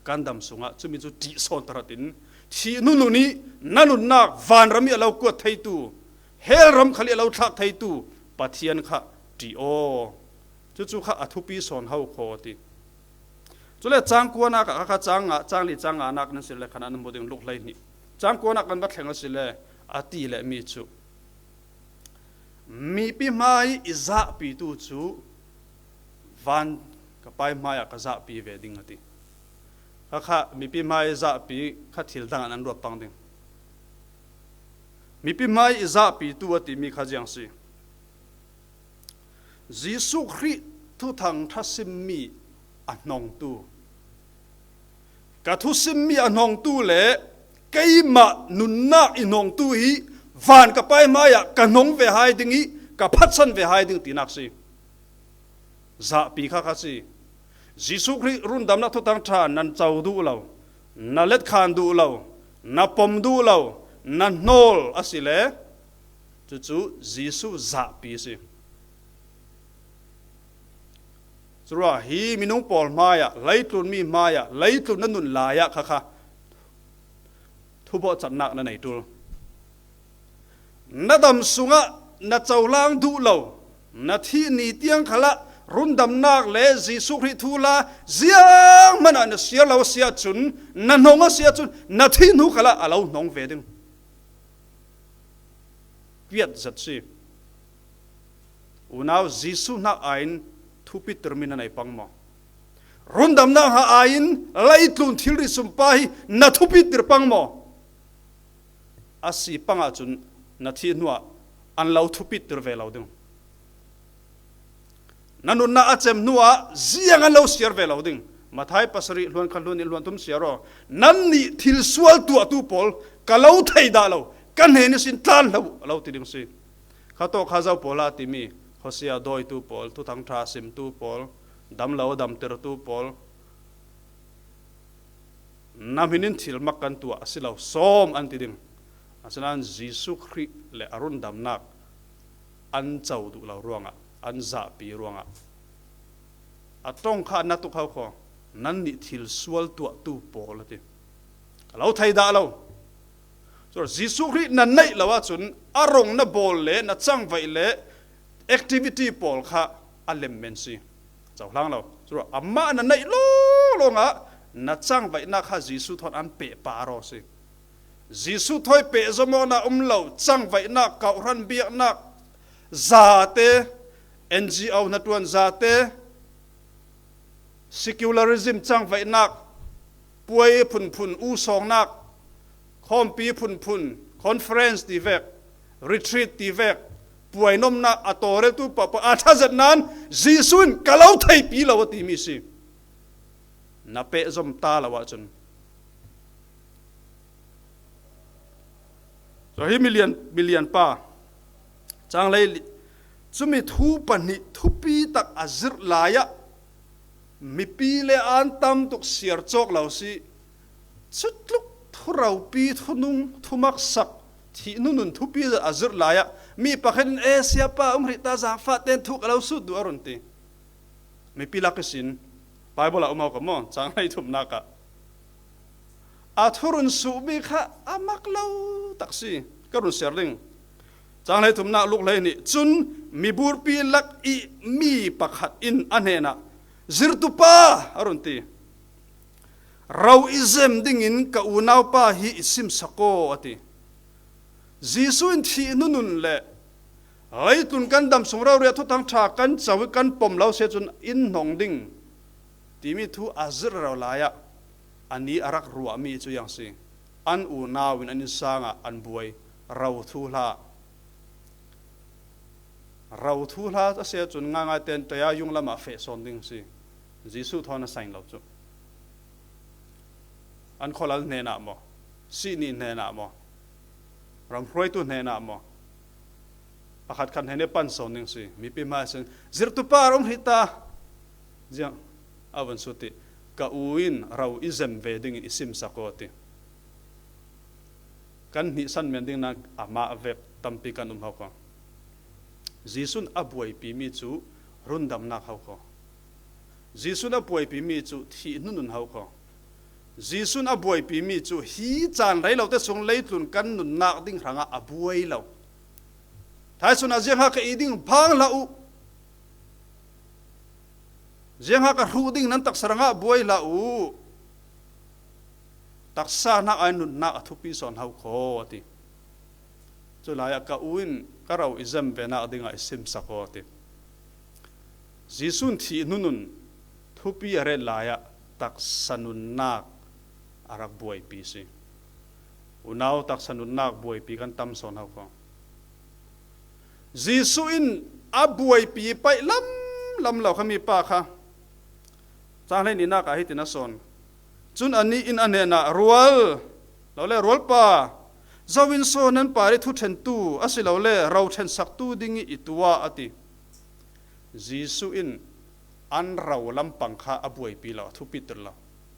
Kan dam sungah cumi cu ṭih sawn tahratin thih hnu nun i na nunnak vanram i a lo kuat theitu, hell ram khal i a lo thlak theitu Pathian kha ṭih aw. Cucu kha a thupi sawn ho kho ti. Cule cang kuanak ah kha cang nga, cang li cang nganak nan si le khan an hmu ding, Luk hleihnih. Cang kuanak kan va thleng a si le a ti le mi cu mipi hmai i zahpitu cu van ka pai hmai ah ka zahpi ve ding a ti. Kha kha mipi hmai zahpi kha thil dang an an ruat pang ding. Mipi hmai i zahpitu a timi kha ziang si. Jesuh Khrih thuthang ṭha simmi a hnongtu. Ka thusimmi a hnongtu le keimah nunnak i hnongtu hi van ka Pa hmaiah ka hnong ve hai ding hi, ka phatsan ve hai ding tinak si. Zahpi kha kha si. Jesuh Khrih rundamnak thuthang ṭha nan co duh lo, na letkhan duh lo, na pom duh lo, na hnawl a si le, cucu Jesuh zahpi a si. Curuah hi minung pawl hmaiah, leitlun mi hmaiah, leitlun na nun lai-ah kha kha thubawhchannak na nei ṭul. Na dam sungah na cohlang duh lo, na thih ni tiang khalah rundamnak le Jesuh Khrih thuhla zianghmanah na siar lo a si ahcun, na hnong a si ahcun, na thih hnu khalah a lo hnong ve ding. Piat zet si. Unau Jesuh hnak aiin thupitirmi na nei pang maw? Rundamnak hna aiin leitlun thilri sumpa hi na thupitir pang maw? A si pang ahcun na thih hnuah an lo thupitir ve lo ding. Na nunnak a cem hnuah ziang an lo siar ve lo ding. Matthai pasarih hluan khat hluan nih hluan thum siar aw. Nannih thil sual tuahtu pawl ka lo thei dah lo, ka hnen ihsin tlan hlah uh a lo ti ding si. Kha tawh kha zo pawl a timi Hosea dawitu pawl, thuthang ṭha simtu pawl, dam lo a damtertu pawl, na hmin in thil mak kan tuah a si lo sawm an ti ding. Asinain Jesuh Khrih le a rundamnak an co duh lo ruangah, an zahpi ruangah a ṭong kha na tuk ho kho, nannih thil sual tuahtu pawl a ti. Ka lo thei dah lo. Cun Jesuh Khrih na neih lo ahcun a rong na bawl le na cangvaih le activity pawl kha a lemmen si. Cohlang lo. Cun amah na neih lawnglawng ah na cangvaihnak kha Jesuh thawn an pehpar aw si. Jesuh thawi pehzom awknak um lo cangvaihnak, kawhhran biaknak, zate, N G O hnaṭuan zate, secularism cangvaihnak, puai phunphun u sawngnak, khawmpi phunphun, conference ti vek, retreat ti vek, puainomnak a tawlreltu pahpah aa ṭha zet nain Jesuh in ka lo theipi lo a timi si. Na pehzom ta lo ahcun. Cun hi milian, milian pa, cang lei li-, cumi thu pahnih thupi tak a zirh lai ah mipi le an tam tuk siar cawk lo si. Cutluk thuropi, thunung, thumaksak, thih nunun thupi zet a zirh lai ah mi pakhat in, "E, siapa, um hrih ta, zaangfah tein thu ka lo sut duh," a run ti. Mipi lak ihsin Bible ah um ko maw, cang hleithumnak ah. A thurun suhmi kha a mak lo tak si. Ka run siar ding. Cang hleithumnak, Luke hleihnih. Cun miburpi lak i mi pakhat in a hnenah, "Zirtupa," a run ti. "Ro i zem dingin ka unaupa hi i simsak aw," a ti. Jesuh in thih hnunun le leitlun kan dam sung rori ah thuthang ṭha kan co i kan pom lo si ahcun in hnong ding timi thu a zirh rero lai ah a ni a rak ruahmi cu ziang si. An unau in an innsang ah an buai. Ro thuhla. Ro thuhla a si ahcun ngaingai tein taya yung lam ah feh sawn ding si. Jesuh thawn a saing lo cu. An khualal hnenah maw, sihni hnenah maw, ramhruaitu hnenah maw, pakhat khat hnen i pan sawn ding si. Mipi hmai sin, "Zirtupa, ro um hrih ta." Ziang a vun sut i, "Ka u in ro i zem ve dingin i simsak aw," a ti. Kan hnihsan men ding nain amah vek tampi kan um ho ko. Jesuh in a buaipimi cu rundamnak ho ko. Jesuh in a buaipimi cu thih hnunun ho ko. Jesuh in a buaipimi cu hi caan rei lo te sung leitlun kan nunnak ding hrangah a buai lo. Thaisun ah, "Ziangha ka i ding phang hlah u. Ziangha ka hruh ding nan taksa hrangah buai hlah u. Taksa hnak ai nunnak a thupi sawn ho ko," a ti. Culai ah, "Ka u in ka ro i zem venak dingah i simsak aw," a ti. Jesuh in thih hnunun thupi a ret lai ah taksa nunnak a rak buaipi si. Unau taksa nunnak buaipi kan tam sawn hau kho. Jesuh in a buaipi paih lam lam lo kha mipa kha. Cang hlei nihnak ah hitin a sawn. Cun anih in a hnenah, "Rual, lo le rualpa, zo in sawn nan pa ih thu ṭhentu a si lo le ro ṭhensaktu ding ih i tuah," a ti. Jesuh in an ro lampang kha a buaipi lo, a thupiter lo.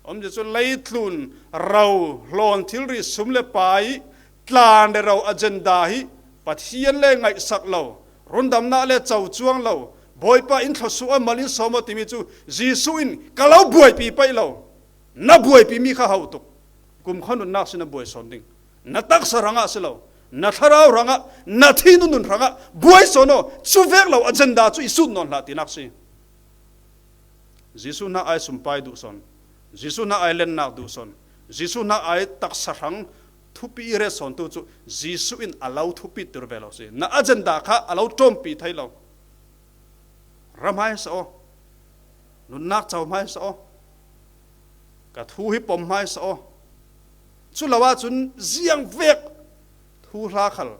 Omzia cu leitlun ro hlawn thilri sum le pai tlan le ro agenda hi Pathian le ngaihsak lo, rundamnak le cocuang lo, Bawipa in thluasuah a mal in sawm aw timi cu Jesuh in ka lo buaipi paih lo. Na buaipimi kha hau tuk. Kumkhua nunnak si na buai sawn ding. Na taksa hrangah si lo, na thlarau hrangah, na thihnu nun hrangah buai sawn aw, cuvek lo agenda cu i sut nawn hlah tinak si. Jesuh hna ai sumpai duh sawn, Jesuh hna ai lennak duh sawn, Jesuh hna ai taksa hrang thupi i ret sawntu cu Jesuh in a lo thupiter ve lo si. Na agenda kha a lo ṭawmpi thei lo. Ra hmaisa aw, nunnak co hmaisa aw, ka thu hi pom hmaisa aw. Cu lo ahcun ziangvek thuhla khal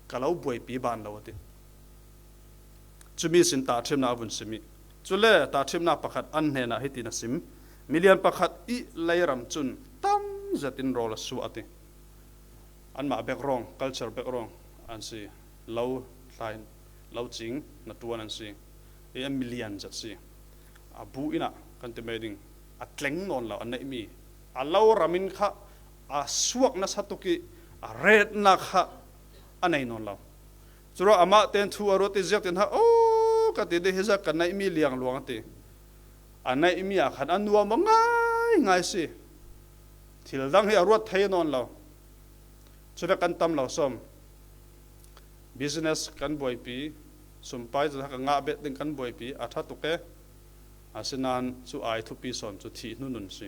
ka lo buaipi ban lo a ti. Cumi sin tahṭhimnak a vun sim ih, cule tahṭhimnak pakhat an hnenah hitin a sim: Milian pakhat ih leiram cun tam zetin rawl a suah a ti. Anmah background, culture background an si. Lo hlai, lo cing hnaṭuan an si. Ih an milian zet si. A bu inn ah kan ti mai ding, a tleng nawn lo, a neihmi, a lo ram in kha a suak nasa tuk ih a retnak kha a nei nawn lo. Curuangah amah ten thu a ruat ih ziangtin hah aw ka ti dih, hi zat ka neihmi liangluang a ti. A neihmi ah khan a nuam aw ngaingai si. Thil dang hi a ruat thei nawn lo. Cuvek kan tam lo sawm. Business kan buaipi, sumpai zat ka ngah bet ding kan buaipi, a ṭha tuk e. Asinain cu ai thupi sawn cu thih hnu nun si.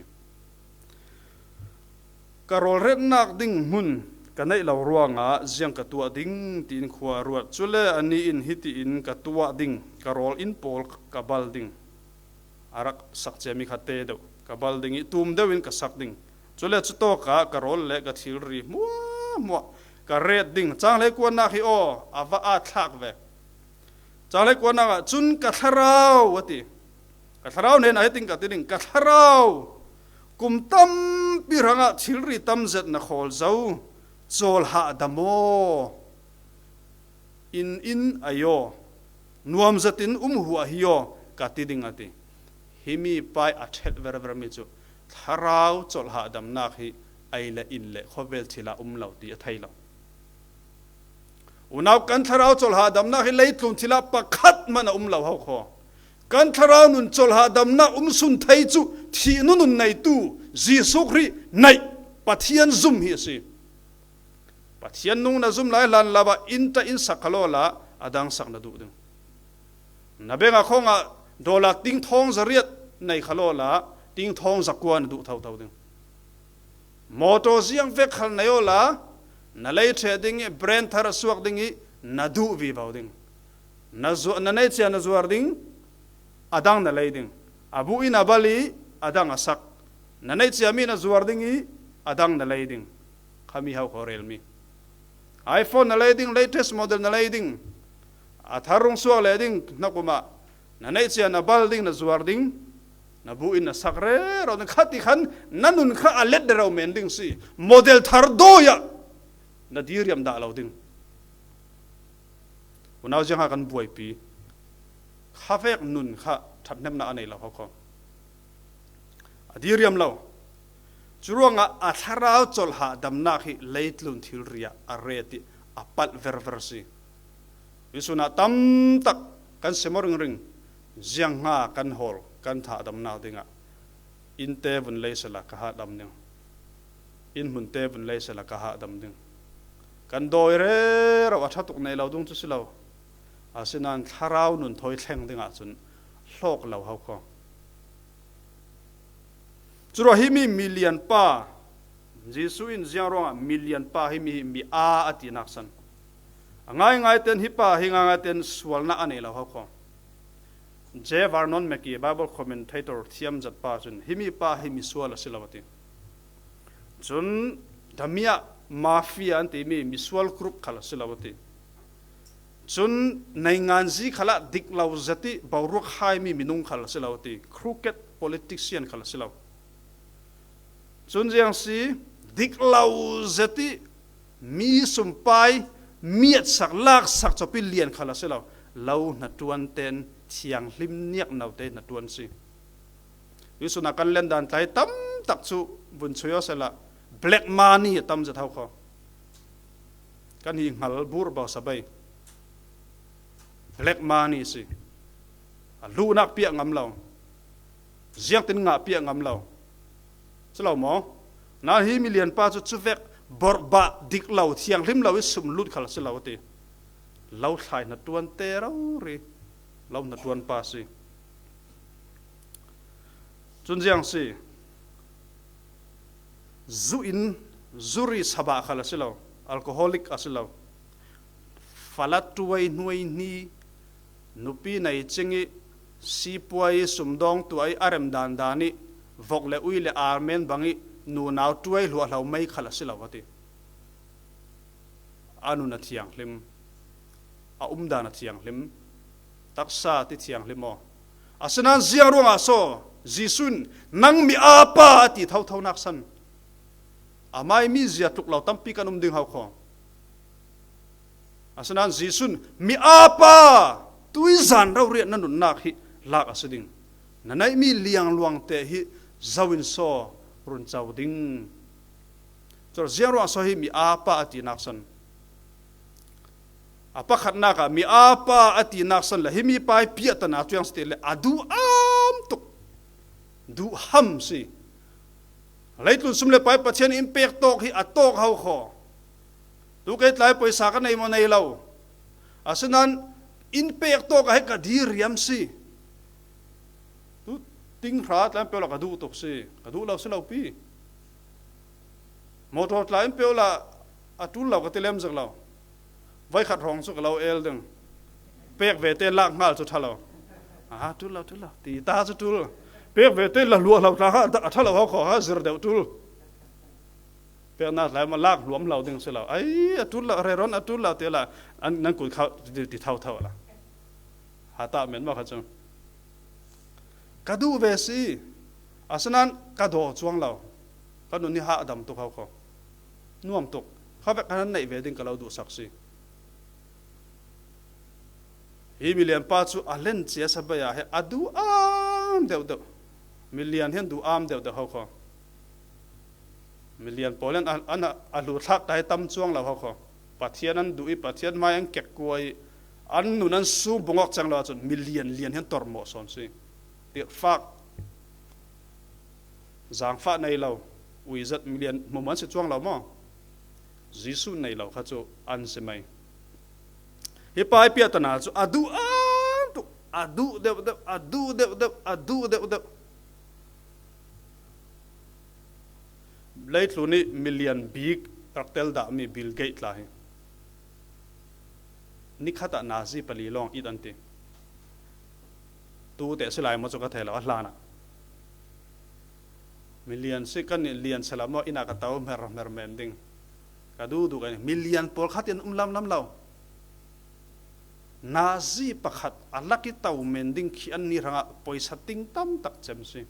Ka rawl retnak ding hmun ka neih lo ruangah ziang ka tuah ding, tiin khua a ruat. Cule anih in hitiin ka tuah ding, ka rawl inn pawl ka bal ding. A rak sak ciami kha te deuh ka bal ding ih tum deuh in ka sak ding. Cule cutawkah ka rawl le ka thilri hmuahhmuah ka ret ding. Cang hlei kuanak hi aw, a va aa thlak ve. Cang hlei kuanak ah cun ka thlarau a ti. Ka thlarau hnenah hitin ka ti ding, ka thlarau, kum tampi hrangah thilri tam zet na khawl zo, cawl hahdam aw. In in ai aw, nuam zetin um huah hi aw, ka ti ding a ti. Himi pa ih a ṭhet ververmi cu thlarau colh hahdamnak hi ei le in le khawvel thil ah um lo ti a thei lo. Unau, kan thlarau colh hahdamnak hi leitlun thil ah pakhat hmanh a um lo hau kho. Kan thlarau nun colh hahdamnak um sun thei cu thihnu nun neitu Jesuh Khrih neih Pathian zum hi a si. Pathian nung na zum lai hlan lo ah inn ṭah in sak kha lawla a dang sak na duh ding. Na bengah khawngah dollar tingthawng zariat nei kha lawla tingthawng zakua na duh thotho ding. Mawtaw ziangvek khal nei awla na lei ṭheh ding ih brand thar a suak ding ih na duh vivo ding. Na zuah, na neih cia na zuar ding, a dang na lei ding. A bu in a bal ih a dang a sak. Na neih ciami na zuar ding ih a dang na lei ding. Khami hau kho relmi. iPhone na lei ding, latest model na lei ding. A thar rung suak leh ding hnakum ah na neih cia na bal ding, na zuar ding. Na bu in na sak rero ding. Kha ti khan na nun kha a let rero men ding si. Model thar dawi ah na diriam dah lo ding. Unau, ziangha kan buaipi? Khavek nun kha ṭhathnemnak a nei lo hau kho. A diriam lo. Curuangah a thlarau colh hahdamnak hi leitlun thilri ah a ret ih a palh verver si. Tuisun ah tamtak kan sim aw ringring. Ziangha kan hawl, kan hahdamnak dingah innte vun lei sehla ka hahdam ding. Inn hmunte vun lei sehla ka hahdam ding. Kan dawi rero a ṭha tuk nei lo ding cu si lo. Asinain thlarau nun thawi thleng dingah cun hlawk lo hau kho. Curuah himi milian pa, Jesuh in ziang ruangah milian pa himi hi mi aa a tinak san. A ngaingai ten hi pa hi ngaingai ten sualnak a nei lo hau kho. J. Vernon McGee, Bible commentator thiamzat pa cun, himi pa hi misual a si lo a ti. Cun damiah Mafia an timi misual group khal a si lo a ti. Cun nainganzi khalah dik lo zet ih boruak haimi minung khal a si lo a ti. Crooked politician khal a si lo. Cun ziang si, dik lo zet ih mi sumpai miatsak laksak cawpi lian khal a si lo. Lo hnaṭuan ten thianghlim niak note hnaṭuan si. Tuihsun ah kan liandan tlai tamtak cu vun chuih aw sehla black money a tam zet hau kho. Kan hi hngal bur bau sabei. Black money si. A luhnak piah ngam lo. Ziangtin ngah piah ngam lo. Si lo maw? Nain hi milian pa cu cuvek borhbah dik lo, thianghlim lo ih sum lut khal a si lo a ti. Lo thlai hnaṭuan te rori. Lo hnaṭuan pa si. Cun ziang si, zu in, zuri sabah khal a si lo, alcoholic a si lo. Fala tuai hnuai hni, nupi nei cing ih, sipuai ih sumdawng tuah ih a rem dandan ih, vok le ui le armen bang ih, nunau tuai hluahhlo mei khal a si lo a ti. A nun a thianghlim, a umdan a thianghlim, taksa ti thianghlim aw. Asinain ziang ruangah so Jesuh in, "Nang mi apa," a ti thothonak san, amai mi zia tluk lo tampi kan um ding hau kho. Asinain Jesuh in, "Mi apa, tuizan rori ah na nunnak hi lak a si ding. Na neihmi liangluangte hi zo in so run co ding." Cun ziang ruangah so hi mi apa a tinak san? A pakhatnak ah mi apa a tinak san le himi pa ih piahtana cuang si ti le a duh am tuk, duh ham si. Leitlun sum le pai Pathian in pek tawk hi a tawk hau kho. Tu kei tlai poisa ka nei maw? Nei lo. Asinain in pek tawk ah hi ka diriam si. Tu ting hra tlai in pek lo ka duh tuk si. Ka duh lo si lo pi. Motor tlai in pek lo a tul lo ka ti lem zek lo. Voi khat hrawng cu ka lo el ding. Pek ve te lak hngal cu ṭha lo. A tul lo, tul lo. Ti ta cu tul. Pek ve te la luah lo tla kha a ṭha lo hau kho kha zir deuh tul. Peknak tlai maw lak hluam lo ding si lo. Ai, a tul lo, reron a tul lo ti la. An, nan kut kha ti, ti thotho la. Ha ta men maw kha cu. Ka duh ve si. Asinain ka daw cuang lo. Ka nun hi ha dam tuk hau kho. Nuam tuk. Kha vek ka nan neih ve ding ka lo duhsak si. Hi milian pa cu a len cia sabei ah hi a duh am deuhdeuh. Milian hi an duh am deuhdeuh hau kho. Milian pawl in an, an, a hluthlak tai tam cuang lo hau kho. Pathian an duh ih Pathian hmai an kek kua ih an nun an sung bungawk cang lo ahcun milian lian hi an tormawh sawn si. Tirhfak. Zaangfah nei lo, uizat milian hmuhmah an si cuang lo maw? Jesuh nei lo kha cu an si mai. Hi pa ih piahtana cu a duh an tuk, a duh deuhdeuh, a duh deuhdeuh, a duh deuhdeuh. Leitlun ih milian bik rak tel dahmi Bill Gates tla hi nikhat ah nazi pali lawng it an ti. Tu teh si lai maw cu ka thei lo, a hlan ah. Milian si kan nih lian si lo maw, inn ah ka to hmer hmer men ding. Ka duhduh ka nih, milian pawl khat in um lamlam lo. Nazi pakhat a lak ih to men ding khi an nih hrangah poisa ting tamtak cem si.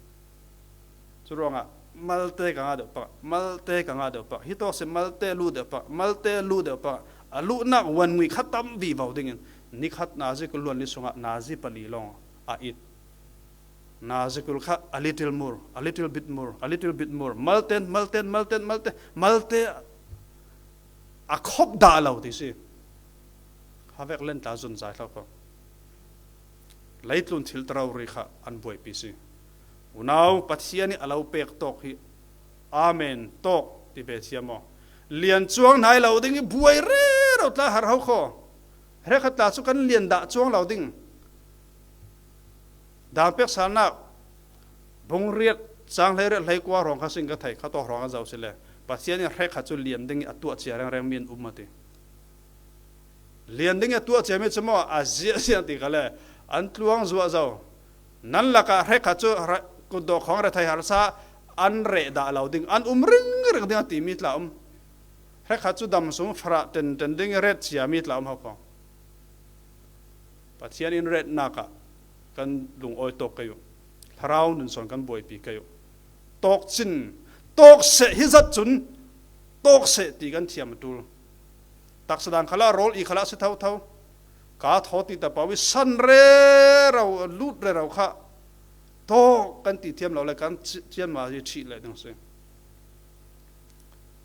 Curuangah malte ka ngah deuh pah, malte ka ngah deuh pah, hi tawk si malte luh deuh pah, malte luh deuh pah, a luhnak wan ngui kha tam vivo dingin nikhat nazi kul luanli sungah nazi pali lawng a it. Nazi kul kha a little more, a little bit more, a little bit more, malten, malten, malten, malte, malte a khop dah lo ti si. Kha vek len tla zun zai hlo ko. Leitlun thil tarori kha an buaipi si. Unau Pathian ih a lo pek tawk hi amen tawk ti ve thiam aw. Lian cuang hnai lo ding ih buai rero tla har ho kho. Hrekhat tla cu kan lian dah cuang lo ding. Dan pek salnak bung riat cang hleiriat hleikua hrawng kha sin ka thei kha tawk hrawng a zo si le Pathian in hrekhat cu lian ding ih a tuah cia rengreng mi an um a ti. Lian ding ih a tuah ciami cu maw a ziahziah ti kha le an tluang zuah zo. Nan lakah hrekhat cu kutdawh khawng rethei harsa an reh dah lo ding, an um ringring ding a timi tla um. Hrekhat cu dam sung farah tenten ding i ret cia mi tla um hau kho. Pathian in retnak ah kan lungawi tawk kei uh. Thlarau nun sawn kan buaipi kei uh. Tawk cin, tawk seh hi zat cun, tawk seh ti kan thiam a ṭul. Taksa dang khalah rawl i khalah si thotho. Ka thaw ti ta pau i san rero, lut rero kha tawk kan ti thiam lo le kan ci-, cianma hi ṭhih leh ding si.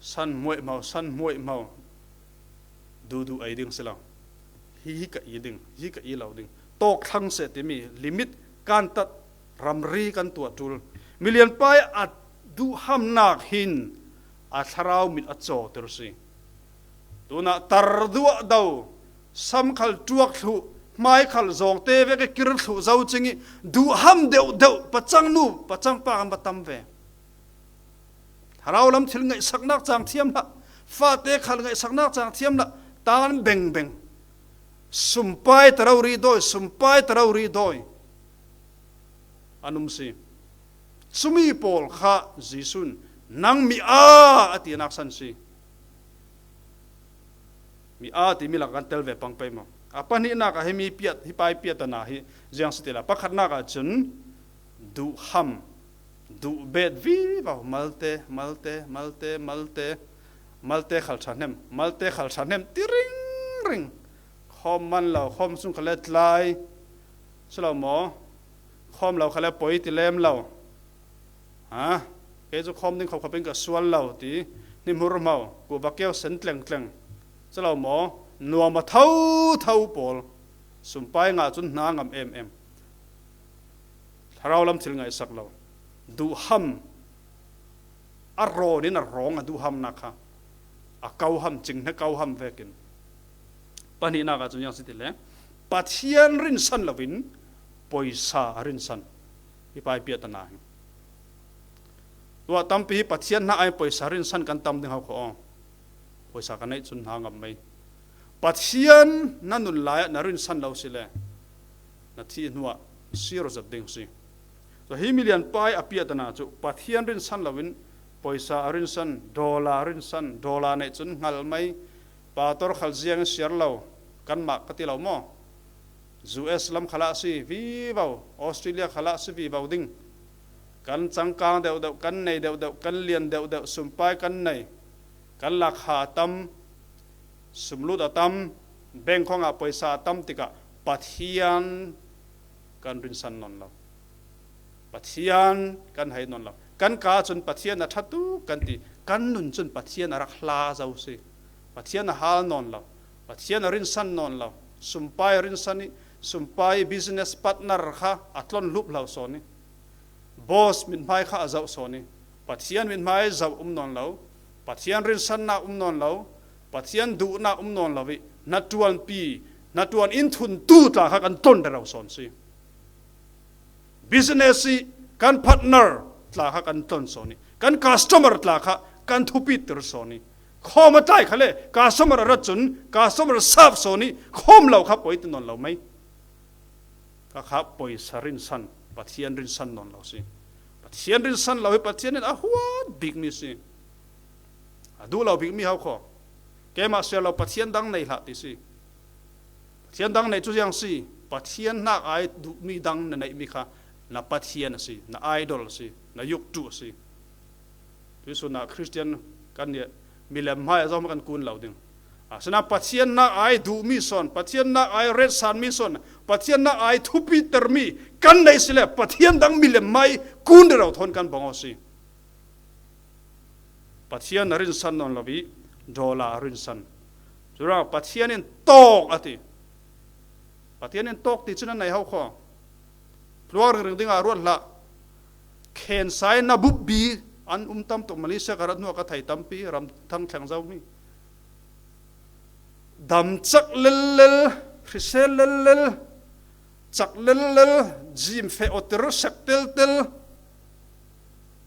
San hmuaihmau, san hmuaihmau. Duhduh ei ding si lo. Hi hi ka i ding, hi ka i lo ding. Tawk thlang seh timi limit kan tat, ramri kan tuah ṭul. Milianpa i a duhhamnak hin a thlarau mit a cawter si. Tunah tar duah do, sam khal ṭuak thluh, hmai khal zawngte vek i kir thluh zo cing i duhham deuhdeuh pacang nu, pacang pa kan va tam ve. Thlarau lam thil ngaihsaknak cang thiam hlah, fate khal ngaihsaknak cang thiam hlah, tan bengbeng. Sumpai ta rori dawi, sumpai ta rori dawi. An um si. Cumi pawl kha Jesuh in, "Nang mi aa," a tinak san si. Mi aa timi lak kan tel ve pang pei maw? A pahnihnak ah hi mi piat, hi pai piat a na hi ziang si ti la. Pakhatnak ah cun duhham, duh bet vivo, malte, malte, malte, malte, malte khal ṭhahnem, malte khal ṭhahnem, ti ringring. Khawm man lo, khawm sung khal le tlai, si lo maw? Khawm lo khal le poi ti lem lo. Ha? Kei cu khawm ding khop khop in ka sual lo ti, hni hmur hmau, kuva keu sen tlengtleng. Si lo maw? Nuam a thotho pawl, sumpai ngah cun hna ngam em em. Thlarau lam thil ngaihsak lo. Duhham. A rawn in a rawng a duhhamnak kha. A kauham, cing hna kauham vekin. Pahnihnak ah cun ziang si ti le, Pathian rinsan loin poisa a rinsan. Hi pai piat a na hi. Tuah tampi hi Pathian hna ai poisa rinsan kan tam ding hau kho aw. Poisa ka neih cun hna ngam mei. Pathian na nun lai ah na rinsan lo si le, na thih hnuah sir zat ding si. Tua hi milianpa i a piat a na cu Pathian rinsan loin poisa a rinsan, dollar a rinsan, dollar neih cun hngal mei, pastor khal ziang i siar lo, kanmah ka ti lo maw? U S lam khalah si vivo, Australia khalah si vivo ding. Kan cangkang deuhdeuh, kan nei deuhdeuh, kan lian deuhdeuh, sumpai kan nei, kan lakha a tam, sumlut a tam, bank khawngah poisa a tam tikah Pathian kan rinsan nawn lo. Pathian kan hei nawn lo. Kan ka cun Pathian a ṭha tuk kan ti. Kan nun cun Pathian a rak hla zo si. Pathian a hal nawn lo. Pathian a rinsan nawn lo. Sumpai a rinsan i, sumpai business partner kha a tlon hlup hlo sawn i, boss mithmai kha a zoh sawn i, Pathian mithmai zoh um nawn lo. Pathian rinsannak um nawn lo. Pathian duhnak um nawn lo i, hnaṭuanpi, hnaṭuan in thuntu tla kha kan tlon rero sawn si. Business i kan partner tla kha kan tlon sawn i, kan customer tla kha kan thupiter sawn i, khawm a tlai kha le customer a rat cun customer sap sawn i, khawm lo kha poi ti nawn lo mei. Ka kha poisa rinsan, Pathian rinsan nawn lo si. Pathian rinsan lo hi Pathian in a huat bikmi si. A duh lo bikmi hau kho. Keimah siar lo Pathian dang nei hlah ti si. Pathian dang nei cu ziang si. Pathian hnak ai duhmi dang na neihmi kha na Pathian a si, na idol a si, na yuktu a si. Tuisun ah Khristian kan nih milem hmai a zong kan kun lo ding. Asinain Pathian hnak ai duhmi sawn, Pathian hnak ai retsanmi sawn, Pathian hnak ai thupitermi kan nei si le Pathian dang milem hmai kun rero thawn kan bang aw si. Pathian a rinsan nawn lo i, dollar a rinsan. Curuangah Pathian in tawk a ti. Pathian in tawk ti cun a nei hau kho. Tluang ringring dingah ruat hlah. Khensa i na bupbi an um tam tuk, Malaysia ka rat hnuah ka thei tampi, ramthang thleng zomi. Dam cak lellel, hrisel lellel, cak lellel, jim feh awter, sek teltel.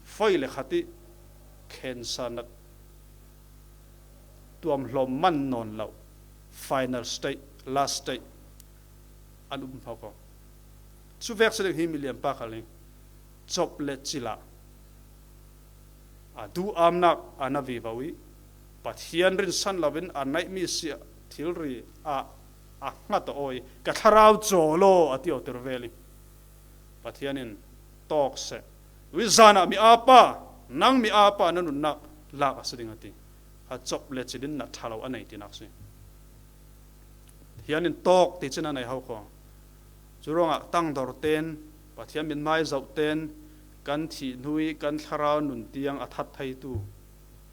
Fawi le khat i khensa nak tuam hlawm man nawn lo. Final stage, last stage an um hau ko. Cu vek si ding hi milianpa khal ning cop le cila a duhamnak a na vivo i Pathian rinsan loin a naih mi sia thilri ah a ngat aw i, ka thlarau cawl aw a ti awter vel i, Pathian in, tawk seh. Tui zan ah mi apa, nang mi apa na nunnak lak a si ding a ti. A cop le cilin na ṭha lo a nei tinak si. Pathian in tawk ti cin a nei ho khaw. Curuangah tangdor ten, Pathian mithmai zoh ten, kan thih hnu i kan thlarau nun tiang a that theitu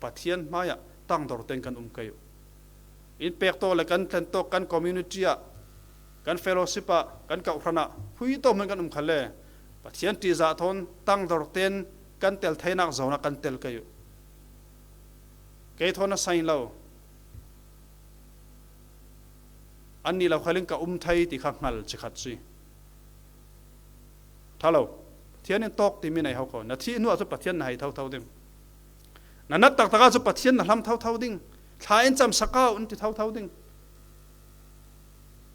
Pathian hmaiah tangdor ten kan um kei uh. In pek tawk le kan tlen tawk, kan community ah, kan fellowship ah, kan kauhran ah, phui tawk hmun kan um kha le, Pathian ṭihzah thawn tangdor ten kan tel theinak zawnah kan tel kei uh. Kei thawn a sain lo. An nih lo khalin ka um thei ti kha hngal ci khat si. Ṭha lo. Pathian in tawk ti mi nei ho khaw. Na thih hnuah cu Pathian na hei thotho ding. Na nat taktak ah cu Pathian na hlam thotho ding. Thla in camsak au in ti thotho ding.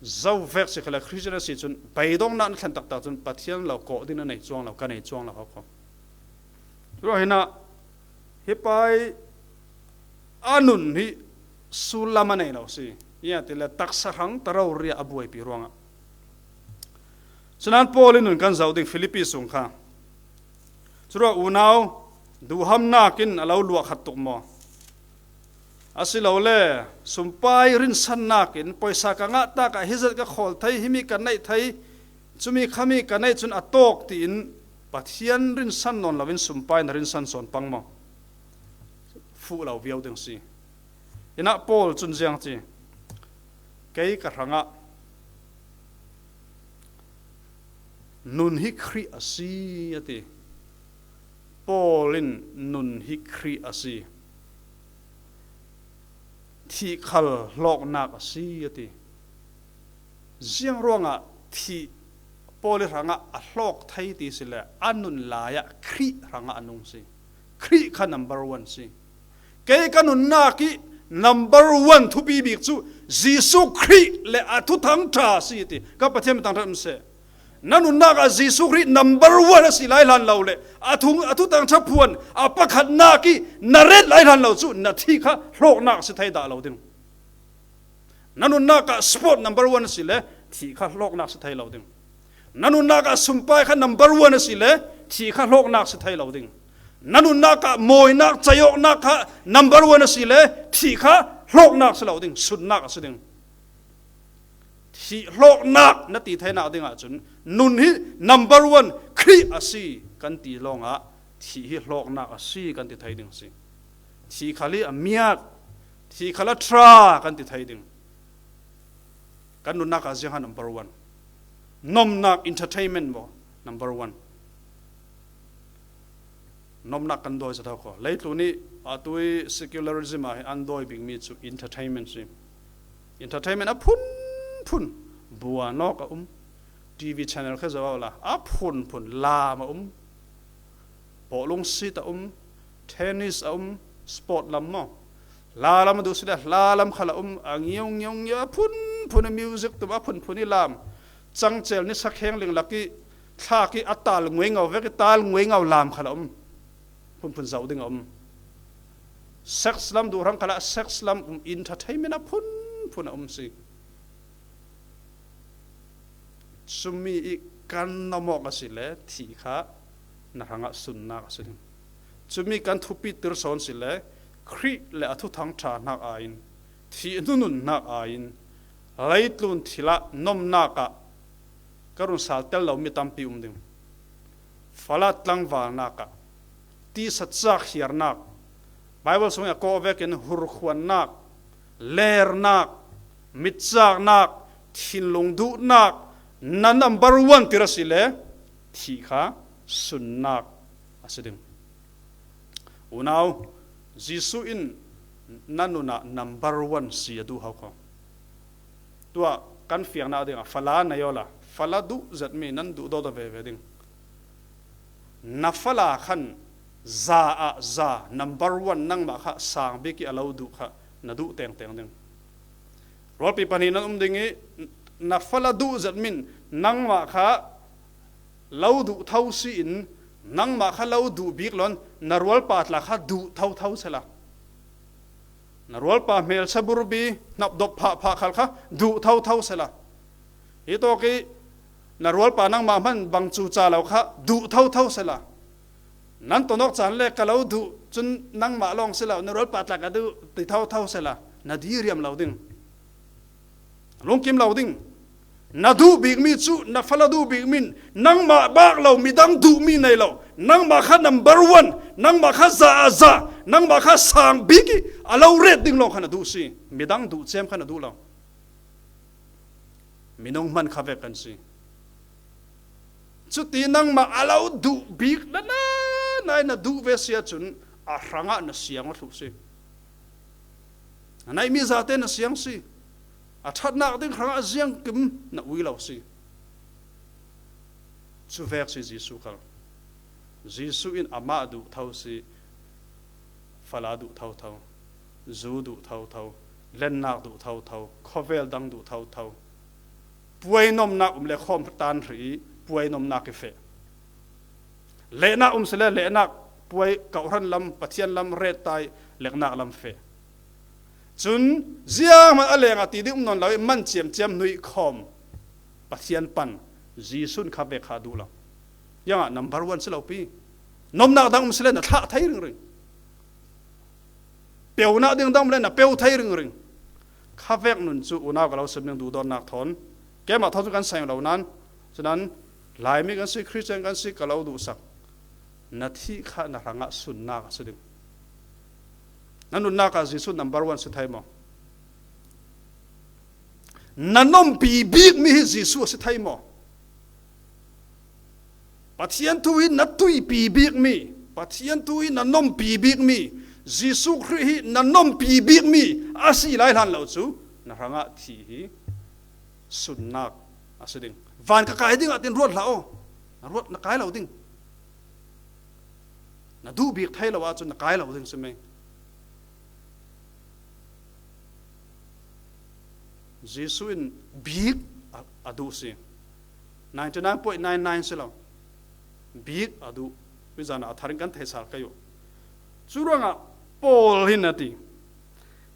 Zo vek si kha le, Khristian a si cun beidongnak na thlen taktak cun Pathian lo kawh ding na nei cuang lo, ka nei cuang lo ho khaw. Curuah hinah hi pai a nun hi sullam a nei lo si. Ia ti le taksa hrang ta rori a buaipi ruangah. Cunan Paul in nun kan zoh ding Filipi sung kha. Curuah unau, duhamnak in a lo luah khat tuk maw? Asilole sumpai rinsannak in, pawisa ka ngah tak ah hizat ka khawl thei, himi ka neih thei, cumi khami ka neih cun a tawk tiin Pathian rinsan nawn loin sumpai na rinsan sawn pang maw? Fuh lo viau ding si. Inah Paul cun ziang ci, kei ka hrangah nun hi Khrih a si a ti. Paul in nun hi Khrih a si. Thih khal hlawknak a si a ti. Ziang ruangah thih Paul i hrangah a hlawk thei ti si le, a nun lai ah Khrih hrangah a nung si. Khrih kha number one si. Kei ka nunnak i number one thupi bik cu Jesuh Khrih le a Thuthang ṭha si ti. Ka Pathian min thangṭhat um seh. Na nunnak ah Jesuh Khrih number one a si lai hlan lo le, a thu, a Thuthang ṭha phuan a pakhatnak i na ret lai hlan lo cu na thih kha hlawknak si thei dah lo ding. Na nunnak ah sport number one a si le, thih kha hlawknak si thei lo ding. Na nunnak ah sumpai kha number one a si le, thih kha hlawknak si thei lo ding. Na nunnak ah mawinak, ceiawknak kha number one a si le, thih kha hlawknak si lo ding, sunnak a si ding. Thih hlawknak na ti theinak ding ahcun nun hi number one Khrih a si kan ti lawngah thih hi hlawknak a si kan ti thei ding a si. Thih khal hi a miat, thih khal a ṭha kan ti thei ding. Kan nunnak ah ziang kha number one. Nomnak, entertainment maw number one. Nomnak kan dawi zat ho khaw. Leitlun ih atu i secularism ah hin an dawi bikmi cu entertainment si. Entertainment a phunphun, buanawk a um. T V channel kha zoh awla a phunphun, lam a um. Bawlung sit a um, tennis a um, sport lam maw? Hla lam a duh si le hla lam khal a um, a ngiau ngiau ngiau, a phunphun i music tum, a phunphun i lam. Cangcel ni sakheng ling lak i thlak i a tal nguaingau vek i tal nguaingau lam khal a um. Phunphun zoh ding a um. Sex lam duh hrang khal ah sex lam um, entertainment a phunphun a um si. Cumi i kan nomawk a si le thih kha na hrangah sunnak a si ding. Cumi kan thupiter sawn si le Khrih le a Thuthang ṭha hnak aiin, thih hnunun hnak aiin, leitlun thil ah nomnak ah ka run sal tel lomi tampi um ding. Fala tlangvalnak ah tisa cak hiarnak, Bible sungah kawh vekin hurkhuannak, lernak, mitcaknak, thinlung duhnak, na number one tir a si le thih kha sunnak a si ding. Unau, Jesuh in na nunah number one si a duh ho kho. Tuah kan fiangnak dingah fala nei awla, fala duh zetmi nan duh dawdaw veve ding. Na fala khan za ah za number one nangmah kha sang bik i a lo duh kha na duh tengteng ding. Rualpi pahnih nan um ding i na fala duh zetmin nangmah kha lo duh tho si in, nangmah kha lo duh bik lo in na rualpa tla kha duh thotho sela. Na rualpa hmelsa burbi hnapdop phahphah khal kha duh thotho sela. Hi tawk ih na rualpa nangmah hman bang cuca lo kha duh thotho sela. Nan tonawk caan le ka lo duh cun nangmah lawng si lo, na rualpa tla ka duh ti thotho sela. Na diriam lo ding. Lungkim lo ding. Na duh bikmi cu na fala duh bikmi in nangmah bak lo, midang duhmi nei lo, nangmah kha number one, nangmah kha za a za, nangmah kha sang bik ih a lo ret ding lawng kha na duh si. Midang duh cem kha na duh lo. Minung hman kha vek kan si. Cuti nangmah a lo duh bik na na na duh ve si ahcun a hrangah na siang aw thluh si. A naihmi zate na siang si. A ṭhatnak ding hrangah ziangkim na ui lo si. Cuvek si Jesuh khal. Jesuh in amah duh tho si, fala duh thotho, zu duh thotho, lennak duh thotho, khawvel dang duh thotho. Puai nomnak um le khawm tan hrih ih puai nomnak i feh. Lehnak um si le lehnak puai, kawhhran lam, Pathian lam ret ta ih leknak lam feh. Cun zianghman a leng a ti ding um nawn lo ih man ciamciam hnuih khawm Pathian pan Jesuh in kha vek kha a duh lo. Ziangah number one si lo pi. Nomnak dang um si le na thlah thei ringring. Peunak ding dang um le na peu thei ringring. Kha vek nun cu unau ka lo sim ding duhdawtnak thawn keimah thawn cu kan saing lo nan, cunan Laimi kan si, Khristian kan si ka lo duhsak. Na thih kha na hrangah sunnak a si ding. Na nunnak ah Jesuh number one si thei maw? Na nompi bikmi hi Jesuh a si thei maw? Pathian thu hi na tuihpi bikmi, Pathian thu hi na nompi bikmi, Jesuh Khrih hi na nompi bikmi a si lai hlan lo cu na hrangah thih hi sunnak a si ding. Van ka kai ding ah tin ruat hlah aw. Na ruat na kai lo ding. Na duh bik thei lo ahcun na kai lo ding si mei. Jesuh in bik a, a duh si. Ninety nine point nine nine si lo. Bik a duh. Mizan ah a thar in kan thei sal kei uh. Cu ruangah Paul hin a ti.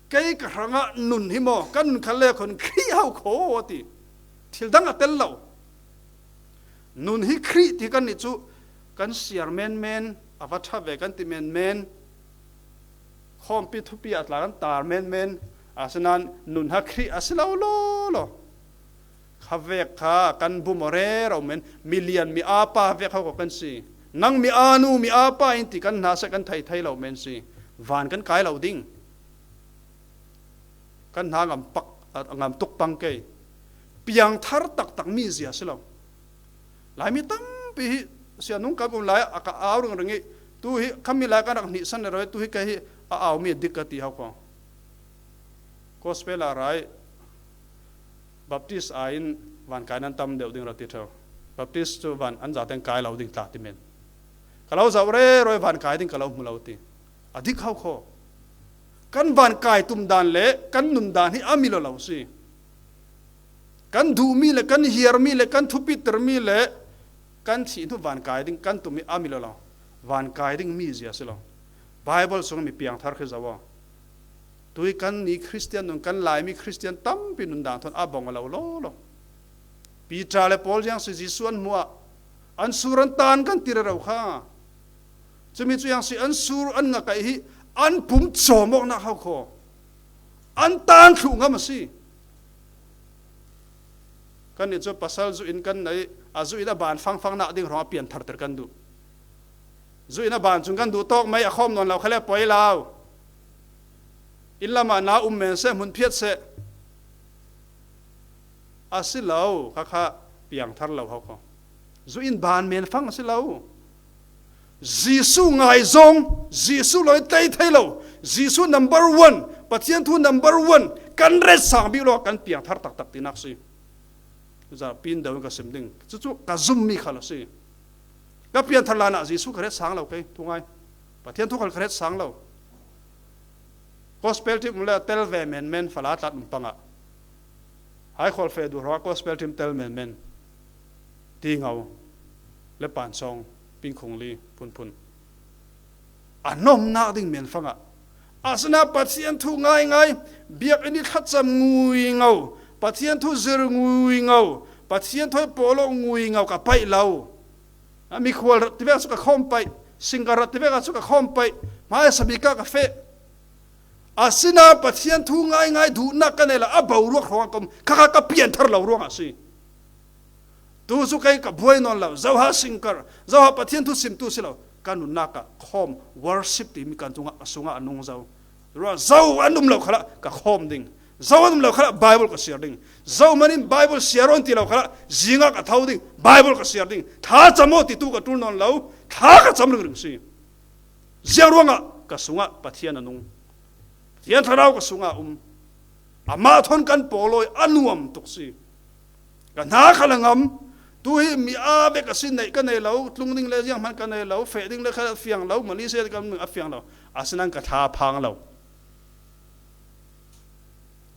Kei ka hrangah nun hi maw? Ka nun khal le khun Khrih ho kho a ti. Thil dang a tel lo. Nun hi Khrih ti kan nih cu kan siar menmen, a va ṭha ve kan ti menmen, khawmpi thupi ah tla kan tar menmen, asinain nun ha Khrih a si lo law law. Kha vek kha kan bum aw rero men, milian mi a pa vek ho ko kan si. Nang mi a nu mi a pa in ti kan hna seh kan thei thei lo men si. Van kan kai lo ding. Kan hna ngam pak, a ngam tuk pang kei. Piangthar taktak mi zia si lo. Laimi tampi hi sianung kam um lai a ka au ringring ih tu hi khami lai kan rak hnihsan rero ih tu hi kei hi a au mi a dik ka ti hau kho. Gospel ah rai Baptist ai in van kai nan tam deuh ding ra ti ṭheu. Baptist cu van an zate in kai lo ding tla ti men. Ka lo zoh rero ih van kai ding ka lo hmu lo ti. A dik hau kho. Kan van kai tum dan le kan nun dan hi a mi lo lo si. Kan duhmi le kan hiarmi le kan thupitermi le kan thih hnu van kai ding kan tum hi a mi lo lo. Van kai ding mi zia si lo. Bible sung mi piangthar khi zoh aw. Tui kan ni Khristian nun kan Laimi Khristian tampi nun dan thawn a bawng a lo law law. Peter le Paul ziang si Jesuh an hmuh ah an sur an tan kan ti rero kha. Cumi cu ziang si an sur an ngakaih hi an pum cawm awknak hau kho. An tan thluh ngam a si. Kan nih cu pasal zu in kan neih, a zu in a ban fangfangnak ding hrawng a piantharter kan duh. Zu in a ban cun kan duh tawk mai, a khawm nawn lo khal le poi lo. Inn lamah na um men seh, hmun phiat seh. A si lo, kha kha piangthar lo hau kho. Zu in ban men fang a si lo. Jesuh ngaizawng, Jesuh lo in tei thei lo, Jesuh number one, Pathian thu number one, kan ret sang bik lo, kan piangthar taktak tinak si. Za pin deuh in ka sim ding. Cucu ka zummi khal a si. Ka pianthar hlan ah Jesuh ka ret sang lo kei, thungai. Pathian thu khal ka ret sang lo. Gospel ṭim um le a tel ve menmen fala tlat um pangah. Hai khual fe duh hrawng ah gospel ṭim tel menmen. Ti ngo le pansawng, pingkhung li, phunphun. A nomnak ding men fangah. Asinain Pathian thu ngaingai, biakinn ih thlacam nguingo, Pathian thu zir nguingo, Pathian thu pawlawh nguingo ka paih lo. A mikhual rat tivek ah cu ka khawm paih, singkar rat tivek ah cu ka khawm paih, hmaisa bik ah ka feh. Asinain Pathian thu ngaingai duhnak ka nei lo, a boruak hrawng ah ka um, kha kha ka pianthar lo ruangah a si. Tu cu kei ka buai nawn lo, zoha singkar, zoha Pathian thu simtu si lo, ka nunnak ah khawm worship timi kan cungah, ka sungah a nung zo. Ruang zo an um lo khalah ka khawm ding, zo an um lo khalah Bible ka siar ding, zo manin Bible siar awn ti lo khalah zingah ka tho ding, Bible ka siar ding, thlacam aw titu ka ṭul nawn lo, thla ka cam ringring si. Ziang ruangah ka sungah Pathian a nung, Pathian Thlarau ka sungah a um. Amah thawn kan pawlawi a nuam tuk si. Ka hna khal a ngam. Tu hi mi aa vek a si, neih ka nei lo, tlung ding le zianghman ka nei lo, feh ding le kha a fiang lo, Malaysia kan a fiang lo. Asinain ka thla a phang lo.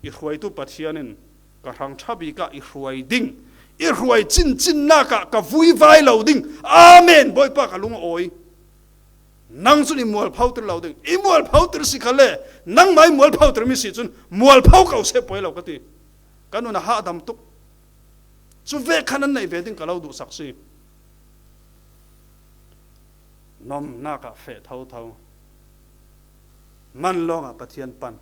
I hruaitu Pathian in ka hrang ṭha bik ah i hruai ding, i hruai cincin nak ah ka vuivai lo ding. Amen, Bawipa, ka lung a awi. Nang cun i mualphotir lo ding. I mualphotir si khalle, nangmah i mualphotir mi si cun mualpho ko seh puai lo ka ti. Ka nun a hahdam tuk. Cu vek khan an neih ve ding ka lo duhsak si. Nomnak ah feh thotho. Man lawngah Pathian pan.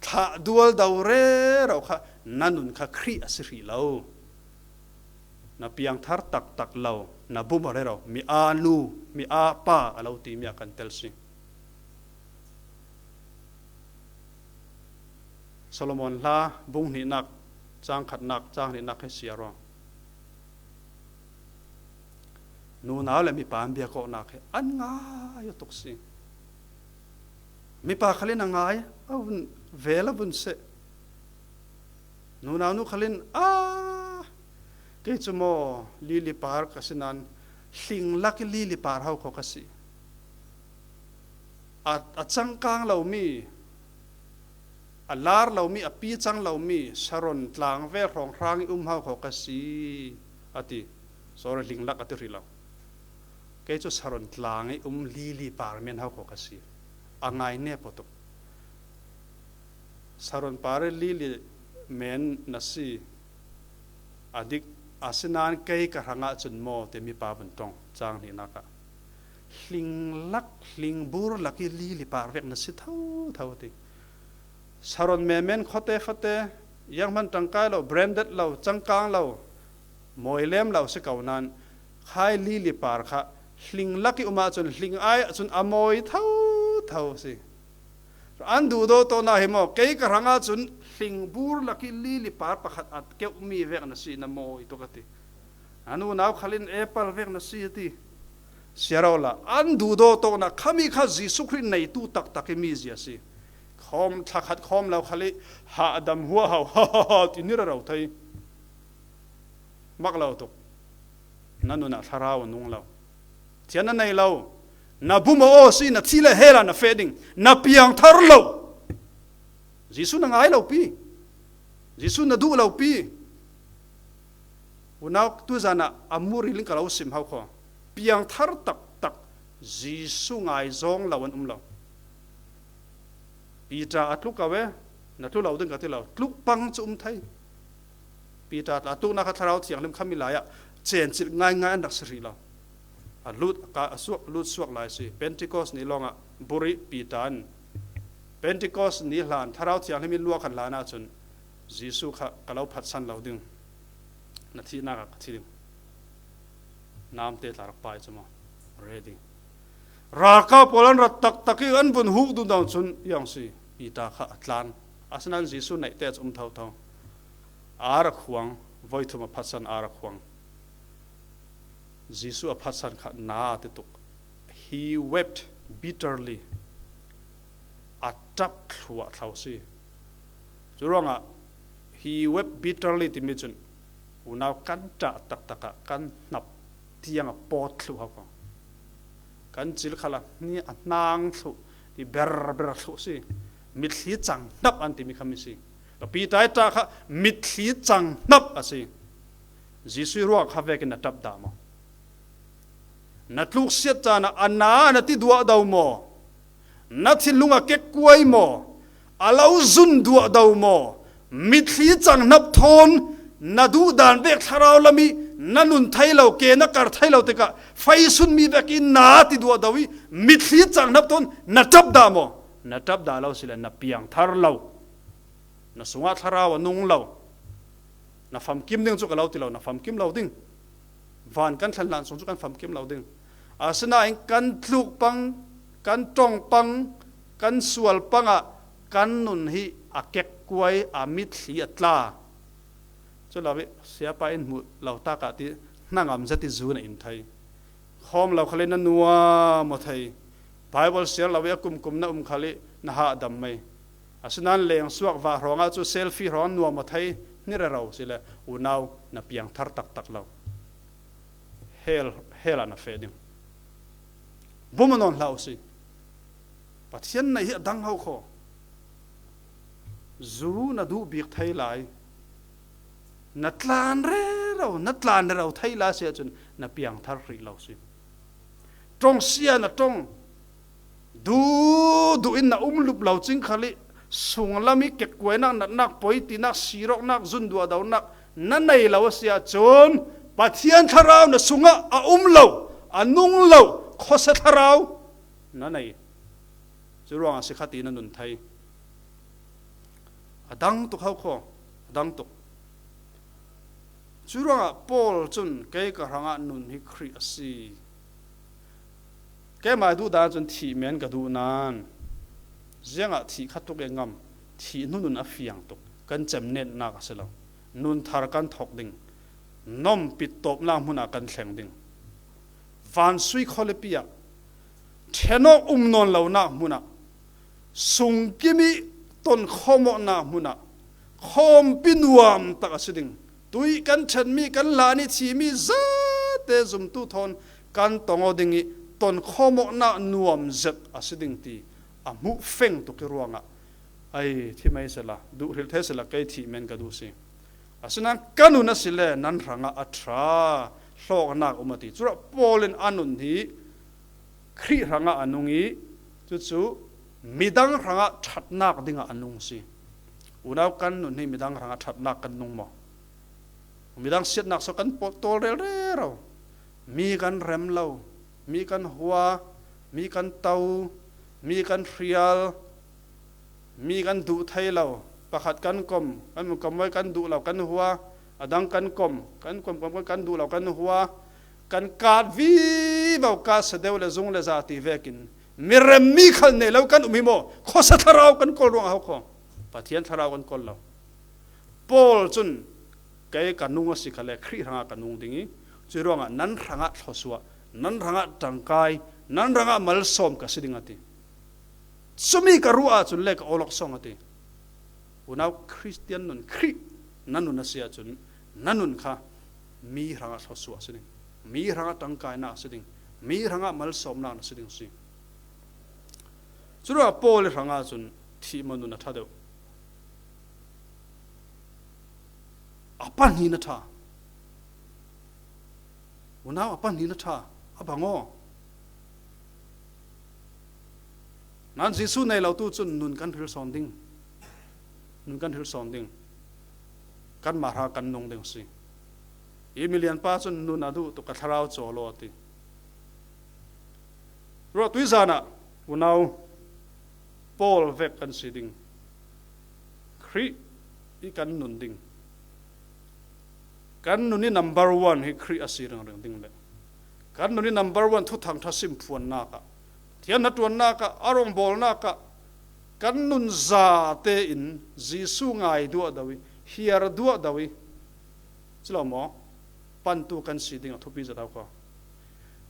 Thlah dual do rero kha na nun kha Khrih a si hrih lo. Na piangthar taktak lo, na bum a rero, mi aa nu, mi aa pa a lo timi ah kan tel si. Solomon hla bung hnihnak, cang khatnak, cang hnihnak hi siar aw. Nunau le mipa an biak awknak hi an ngai aw tuk si. Mipa khalin a ngai, a vun vel a vun seh. Nunau nu khalin, a, kei cu maw, lili par ka si nain, hling lak i lili par ho kho ka si. A, a cangkang lomi, a lar lomi, a pi cang lomi, Saron tlang vel hrawnghrang i um ho kho ka si, a ti. Sorry, hling lak a ti hrih lo. Kei cu Saron tlang i um lili par men ho kho ka si. A ngai nep aw tuk. Saron par i lili men na si. A dik, asinain kei ka hrangah cun maw, te mipa vun ṭong, cang hnihnak ah. Hling lak, hling bur lak i lili par vek na si thotho ti. Saron memen khuate fate, zianghman ṭangkai lo, branded lo, cangkang lo, mawi lem lo si ko nain, khai lili par kha, hling lak i um ahcun, hling ai ahcun a mawi thotho si. An duhdaw tawknak hi maw, kei ka hrangah cun hling bur lak i lili par pakhat a keuhmi vek na si, na mawi tuk a ti. A nunau khalin apple vek na si a ti. Siar awla, an duhdaw tawknak khami kha Jesuh Khrih neitu taktak i mizia si. Khawm, thla khat khawm lo khal i hahdam huahau, ha, ha, ha, ti ni rero thei. Mak lo tuk. Na nun ah Thlarau a nung lo. Thian na nei lo. Na bum aw si, na thi le hell ah na feh ding. Na piangthar lo. Jesuh na ngai lo pi. Jesuh na duh lo pi. Unau tuzan ah a muri ling ka lo sim ho kho. Piangthar taktak Jesuh ngai zawng lo an um lo. Peter a tluk ko e, na tlu lo ding ka ti lo. Tluk pang cu um thei. Peter tla tluknak kha Thlarau Thianghlim khami lai ah cencilh ngaingai an rak si hrih lo. A lut, ka, a suak, lut suak lai si. Pentecost ni lawngah buri Peter in. Pentecost ni hlan Thlarau Thianghlim in luak khan hlan ahcun Jesuh kha ka lo phatsan lo ding. Na thihnak ah ka thi ding. Namte tla rak pai cu maw? Ready. Ralkap pawl an rat taktak i an vun huh duhdaw cun iang si. Peter kha a tlan. Asinain Jesuh neihte cu um thotho. Ar a khuang, voi thum a phatsan ar a khuang. Jesuh a phatsan kha na a ti tuk. He wept bitterly. A ṭap thluahthlo si. Curuangah he wept bitterly timi cun unau kan ṭah taktak ah kan hnap tiang a pawt thluh ho ko. Kan cil khal a hni-, a hnang thluh ti berber thluh si. Mitthli cang hnap an timi khami si. Ka Peter i ṭah kha mitthli cang hnap a si. Jesuh ruak kha vekin na ṭap dah maw? Na tluksiat caan ah a na na ti duah do maw? Na thinlung a kekkuai maw? A lo zun duahdo maw? Mitthli chang hnap thawn na duhdan vek thlarau lam i na nun thei lo, ke na kar thei lo tikah faisun mi vek i na ti duahdo i mitthli chang hnap thawn na ṭap dah maw? Na ṭap dah lo si le na piangthar lo. Na sungah thlarau a nung lo. Na famkim ding cu ka lo ti lo, na famkim lo ding. Van kan thlen hlan sung cu kan famkim lo ding. Asinain kan tluk pang, kan ṭong pang, kan sual pangah kan nun hi a kekkuai, a mitthli a tla. Cu lo i siapa in hmuh lo takah ti hnangam zet i zu na in thei. Khawm lo khal i na nuam aw thei. Bible siar lo i a kumkum na um khal i na hahdam mai. Asinain lengsuak vah hrawngah cu selfie hrawng nuam aw thei ni rero si le unau na piangthar taktak lo. Hell, hell ah na feh ding. Bum a nawn hlah u si. Pathian naih hi a dang ho kho. Zu na duh bik thei lai. Na tlan rero, na tlan rero thei lai si ahcun na piangthar hrih lo si. Ṭong sia na ṭong. Duh duh in na um lup lo cing khal i sunglam i kekkuainak, natnak, poitinak, siroknak, zun duahdonak na nei lo a si ahcun Pathian thlarau na sungah a um lo, a nung lo, khuasia thlarau na nei. Cu ruangah si kha ti na nun thei. A dang tuk ho kho, a dang tuk. Cu ruangah Paul cun kei ka hrangah nun hi Khrih a si. Keimah duhdan cun thih men ka duh nain ziangah thih kha tuk e ngam, thih hnu nun a fiang tuk, kan cemnetnak a si lo. Nun thar kan thok ding, nom pittawpnak hmunah kan thleng ding. Vansui khualipi ah ṭhenawk um nawn lonak hmunah, sungkim i tonkhawm awknak hmunah khawmpi nuam tak a si ding. Tuih kan ṭhenmi, kan hlan i thimi zate zumtu thawn kan tong aw ding i tonkhawm awknak nuam zet a si ding ti a hmuh feng tuk i ruangah, ai, thi mai sela, duh hril thei sela, kei thih men ka duh si. Asinain ka nun a si le nan hrangah a ṭha hlawknak um a ti. Curuah Paul in a nun hi Khrih hrangah a nung i cucu midang hrangah ṭhatnak dingah a nung si. Unau kan nun hi midang hrangah ṭhatnak kan nung maw? Midang siatnak so kan pawt tawl rero. Mi kan rem lo, mi kan hua, mi kan to, mi kan hrial, mi kan duh thei lo, pakhat kan kom, kan kom mawi kan duh lo, kan hua, a dang kan kom, kan kom, kom, kan duh lo, kan hua, kan kat vivo, kat sa deuh le zung le zah ti vekin, mi remmi khal nei lo kan um hi maw? Khuasia thlarau kan kawl ruangah ho kho. Pathian thlarau kan kawl lo. Paul cun, kei ka nung a si kha le, Khrih hrangah ka nung ding i, cuih ruangah nan hrangah thluasuah, nan hrangah ṭangkai, nan hrangah malsawm ka si ding a ti. Cumi ka ruah ahcun le ka awlok sawng a ti. Unau Khristian nun Khrih na nun a si ahcun na nun kha mi hrangah thluasuah a si ding, mi hrangah ṭangkainak a si ding, mi hrangah malsawmnak a si ding a si. Curuah Paul hrangah cun thih maw nun a ṭha deuh? A pahnih na ṭha. Unau a pahnih na ṭha, a bang aw. Nan Jesuh nei lo tu cun nun kan hril sawn ding. Nun kan hril sawn ding. Kanmah hra kan nung ding si. I milian pa cun nun a duh tuk, ka thlarau caw law a ti. Ruah tuizan ah unau Paul vek kan si ding. Khrih i kan nun ding. Kan nun i number one hi Khrih a si ringring ding le kan nun i number one thuthang ṭha sim phuannak ah, thian hnaṭuannak ah, a rawngbawlnak ah kan nun zate in Jesuh ngai duahdo i, hiar duahdo i, si lo maw? Pantu kan si ding a thupi zet a kho.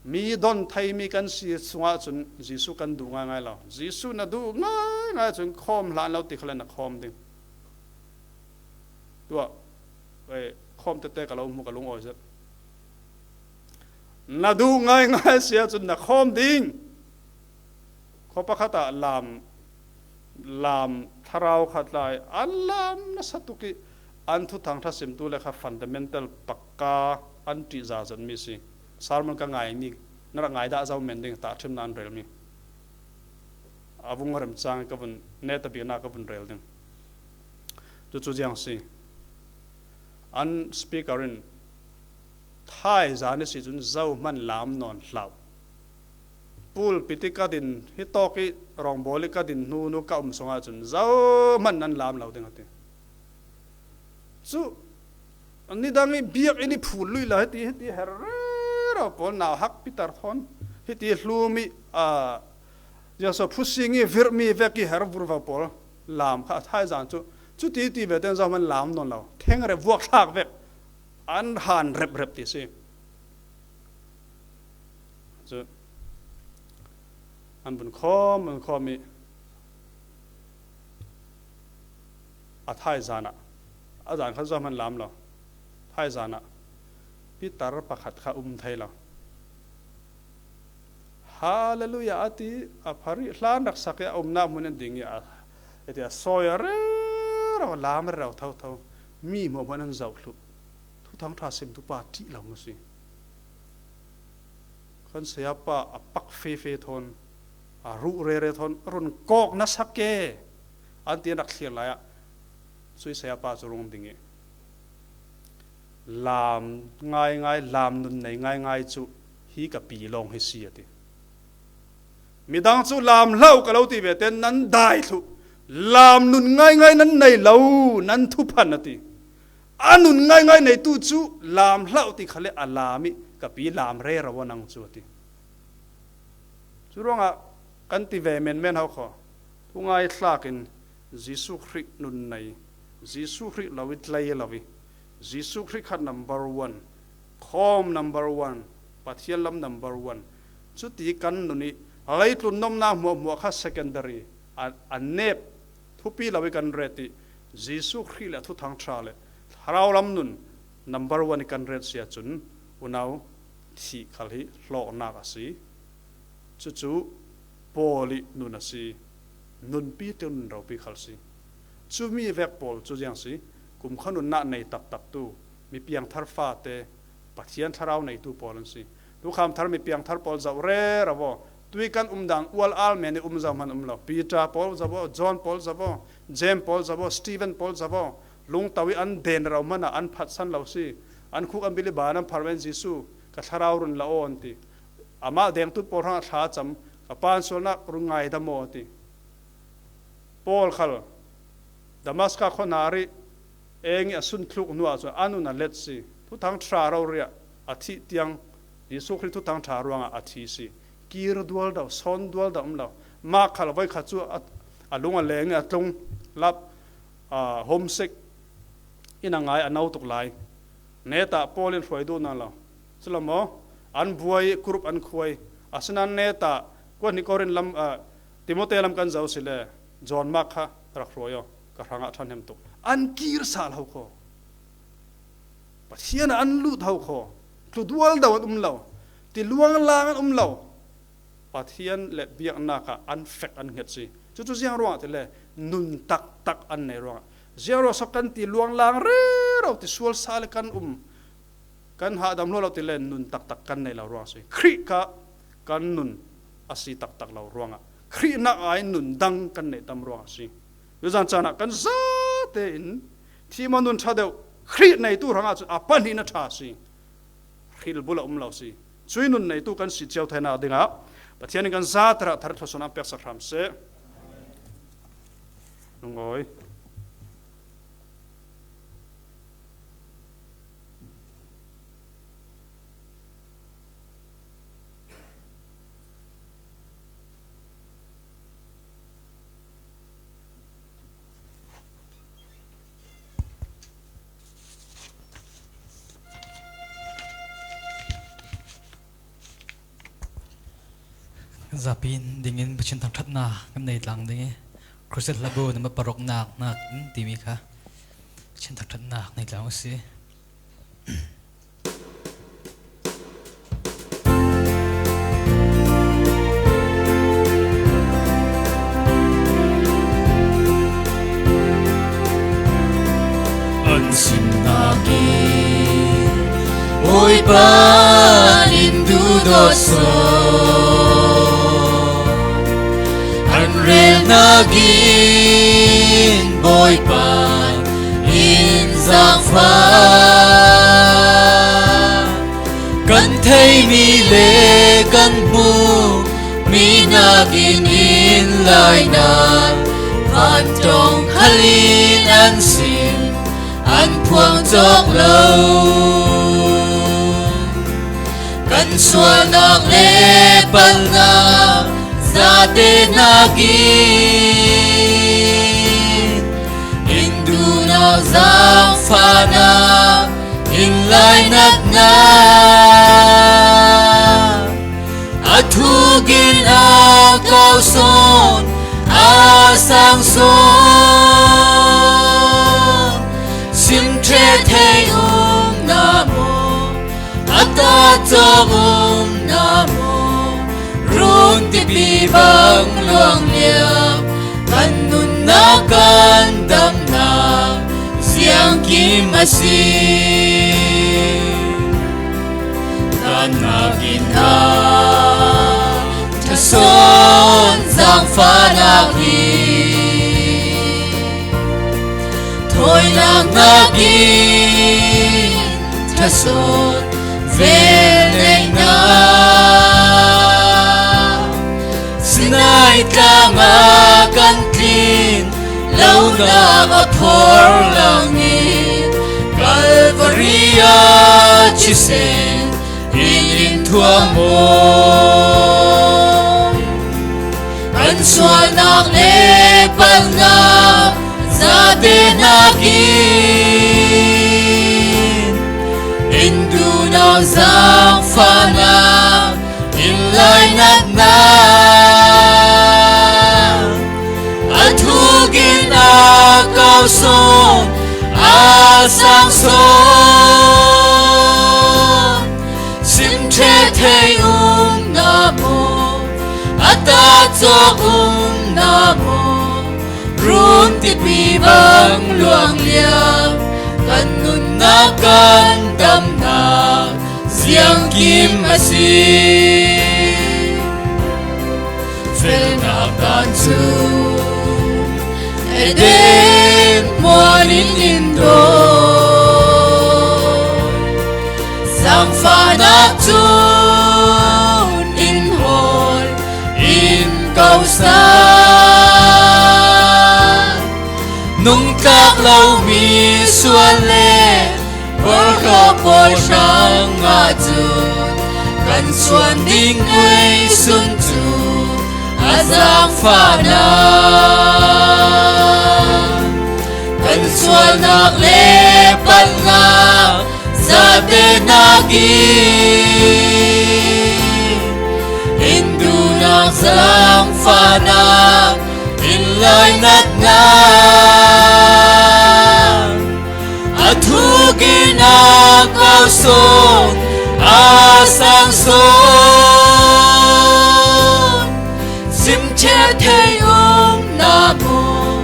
Mi don theimi kan si sungah cun Jesuh kan duh ngaingai lo. Jesuh na duh ngaingai cun khawm hlah lo ti kha le na khawm ding. Tuah, eh, khawm tete ka lo hmu, ka lungawi zet. Na duh ngaingai si ahcun na khawm ding. Khua pakhat ah lam, lam thlarau khat lai, an lam nasa tuk i an thuthang ṭha simtu le kha fundamental pakka an ṭih zazenmi si. Sermon ka ngaimi, na rak ngai dah zo men ding, tahṭhimnak an relmi. a vung remchang ka vun, neta bikna ka vun rel ding. Chu chu ziang si. An speaker in thaizan i si cun zohman lam nawn hlah uh. Pulpit i ka din, hi tawk i rawngbawl i ka din hnu nu ka um sungah cun zohman nan lam lo ding a ti. Cu nidang i biakinn i phul luih la hiti, hiti her rero pawl, nauhak pitar thawn hiti hlum i, a, ziangso phusing i virhmi vek i her vurvo pawl lam kha a thaizan cu, cuti ti ve ten zohman lam nawn lo, theng rep vuak thlak vek an han rep rep ti si. Cu an vun khawm, vun khawm i a thaizan ah, a zan kha zohman lam lo, thaizan ah pitar pakhat kha um thei lo. Hallelujah a ti, a phar i hlan rak sak i a umnak hmun an ding i a, a ti a sawi a rero, lam rero thotho, mi hmuahhmuah an zoh thluh. Thuthang ṭha simtu pa ṭih lo mu si. Kan sayapa a pak fefe thawn, a ruh rere thawn, run kawk na sak e, an ti an rak thlir lai ah, sui sayapa cu rung ding i, lam ngaingai, lam nun nei ngaingai cu hi ka pi lawng hi si a ti. Midang cu lam hlah uh ka lo ti ve ten nan dai thluh, lam nun ngaingai nan nei lo, nan thuphan a ti. A nun ngaingai neitu cu lam hlah uh ti khal le a lam i ka pi lam rero aw nang cu a ti. Cu ruangah kan ti ve menmen hau kho. Thungai thlak in Jesuh Khrih nun nei, Jesuh Khrih lo i tlei lo i, Jesuh Khrih kha number one, khawm number one, Pathian lam number one. Cuti kan nun i leitlun nomnak hmuahhmuah kha secondary, a, a nep, thupi lo i kan ret i, Jesuh Khrih le a Thuthang Ṭha le Thlarau lam nun number one i kan ret si ahcun, unau, thih khal hi hlawknak a si. Cucu Paul i nun a si. Nunpi tluk nun ropi khal si. Cumi vek pawl cu ziang si. Kum kha nunnak nei taktak tu, mi piangthar fate, Pathian thlarau neitu pawl an si. Tukham thar mi piangthar pawl zoh rero aw. Tui kan um dan ual al men i um zohman um lo. Peter pawl zoh aw, John pawl zoh aw, James pawl zoh aw, Stephen pawl zoh aw. Lungto i an den rero hmanh ah an phatsan lo si. An khuk an bil i ban an phar men Jesuh, ka thlarau run la aw an ti. Amah dengtu pawl hrangah thla a cam, ka Pa in sualnak run ngaidam aw a ti. Paul khal Damaska khuahnar i eng i a sun thluk hnu ahcun a nun a let si. Thuthang ṭha rori ah a thih tiang Jesuh Khrih Thuthang Ṭha ruangah a thi si. Kir dual deuh, sawn dual deuh um lo. Mah khal voi khat cu a, a lung a leng i a tlung lap, aa, homesick in a ngai, a no tuk lai. Neta Paul in hruai duh nawn lo. Culam aw, an buai, kurup an khuai. Asinain neta kuat hnih Korin lam, aa, Timote lam kan zoh si le, John Mark kha rak hruai aw, ka hrangah ṭhahnem tuk. An kir sal ho kho. Pathian ah an lut ho kho. Tlu dual deuh an um lo. Ti luang lang an um lo. Pathian le biaknak ah an fek, an hnget si. Cucu ziang ruangah ti le nun taktak an nei ruangah. Ziang ruang so kan ti luang lang rero ti sual sal i kan um, kan hahdam hluah lo ti le nun taktak kan nei lo ruang si. Khrih kha kan nun a si taktak lo ruangah Khrih nak ai nun dang kan neih tam ruang a si. Zan caan ah kan zate in thihma nun ṭha deuh Khrih neitu hrangah cun a pahnih na ṭha si. Hrilbul a um lo si. Cui nun neitu kan si cio theinak dingah Pathian in kan zate ah thar thluasuah an peksak hram seh. Lungawi. Zapi in dingin Pathian thangṭhatnak kan nei tlang ding i, Crusade hlabu number paruk nak, nak in timi kha Pathian thangṭhatnak nei tlang a si. An sinnak i Bawipa in duhdawt sawn. A Kan relnakin Bawipa in zangfa, kan thei mi le kan hmu mi nakin in laina, van tong khalin an sin an phuang cawk lo. Kan sualnak le palnak zate nakin in duhnak, zaangfahnak, in lainatnak, a thukin a kausawn, a sangsawn, simṭheh thei umna maw, a tacawk umna maw, runtipi bang luang liam, kan nunnak kan damnak siangkim a si. Damnak in a ṭha sawn zaangfahnak hi, thawinak nakin ṭha sawn velneihnak, Sinai tlangah kan tlin lonak a phorlang i Kalvari ah thisen in in thuam aw. Kan sualnak le palnak zate nakin in duhnak, zaangfahnak, in lainatnak, a thukin a kausawn, a sangsawn, simṭheh thei umna maw, a tacawk umna maw, runtipi bang luang liam, kan nunnak kan damnak siangkim a si. Felnak dan cu Eden mual in in dawn, zaangfahnak cun in hawl, in kosan. Nungtlak lomi sual le porhlawt pawl hrangah cun kan suan ding tuisun cu a zaangfahnak, kan sualnak le palnak zate nakin in duhnak, zaangfahnak, in lainatnak, a thukin a kausawn, a sangsawn, simṭheh thei umna maw,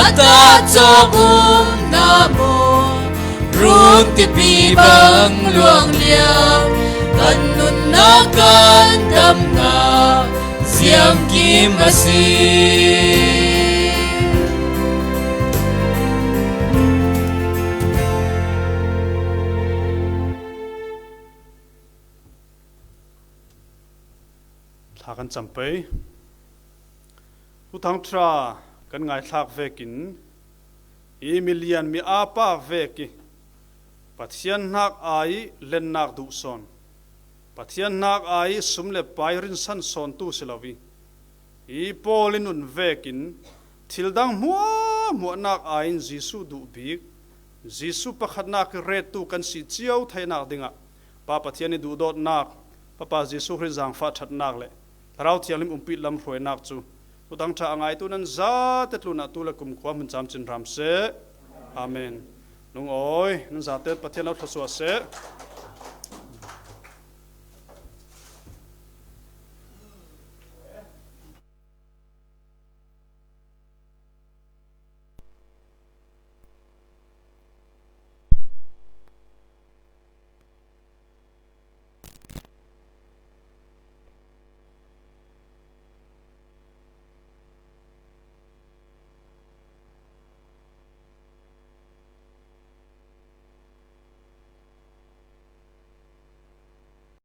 a tacawk umna maw, runtipi bang luang liam, kan nunnak kan damnak siangkim a si. Thla kan cam pei. Thuthang ṭha kan ngaithlak vekin, i milian mi aa pa vek i Pathian hnak aa i lennak duh sawn, Pathian hnak aa i sum le pai rinsan sawntu si lo i, i Paul i nun vekin thil dang hmuahhmuahnak aa in Jesuh duh bik, Jesuh pakhatnak i rettu kan si cio theinak dingah Pa Pathian i duhdawtnak, Fapa Jesuh Khrih zaangfah ṭhatnak le Thlarau Thianghlim umpih lamhruainak cu Thuthang ṭha a ngaitu nan zate tlunah tu le kumkhua hmun camcin hram seh. Amen. Nungawi, nan zate Pathian lo thluasuah seh.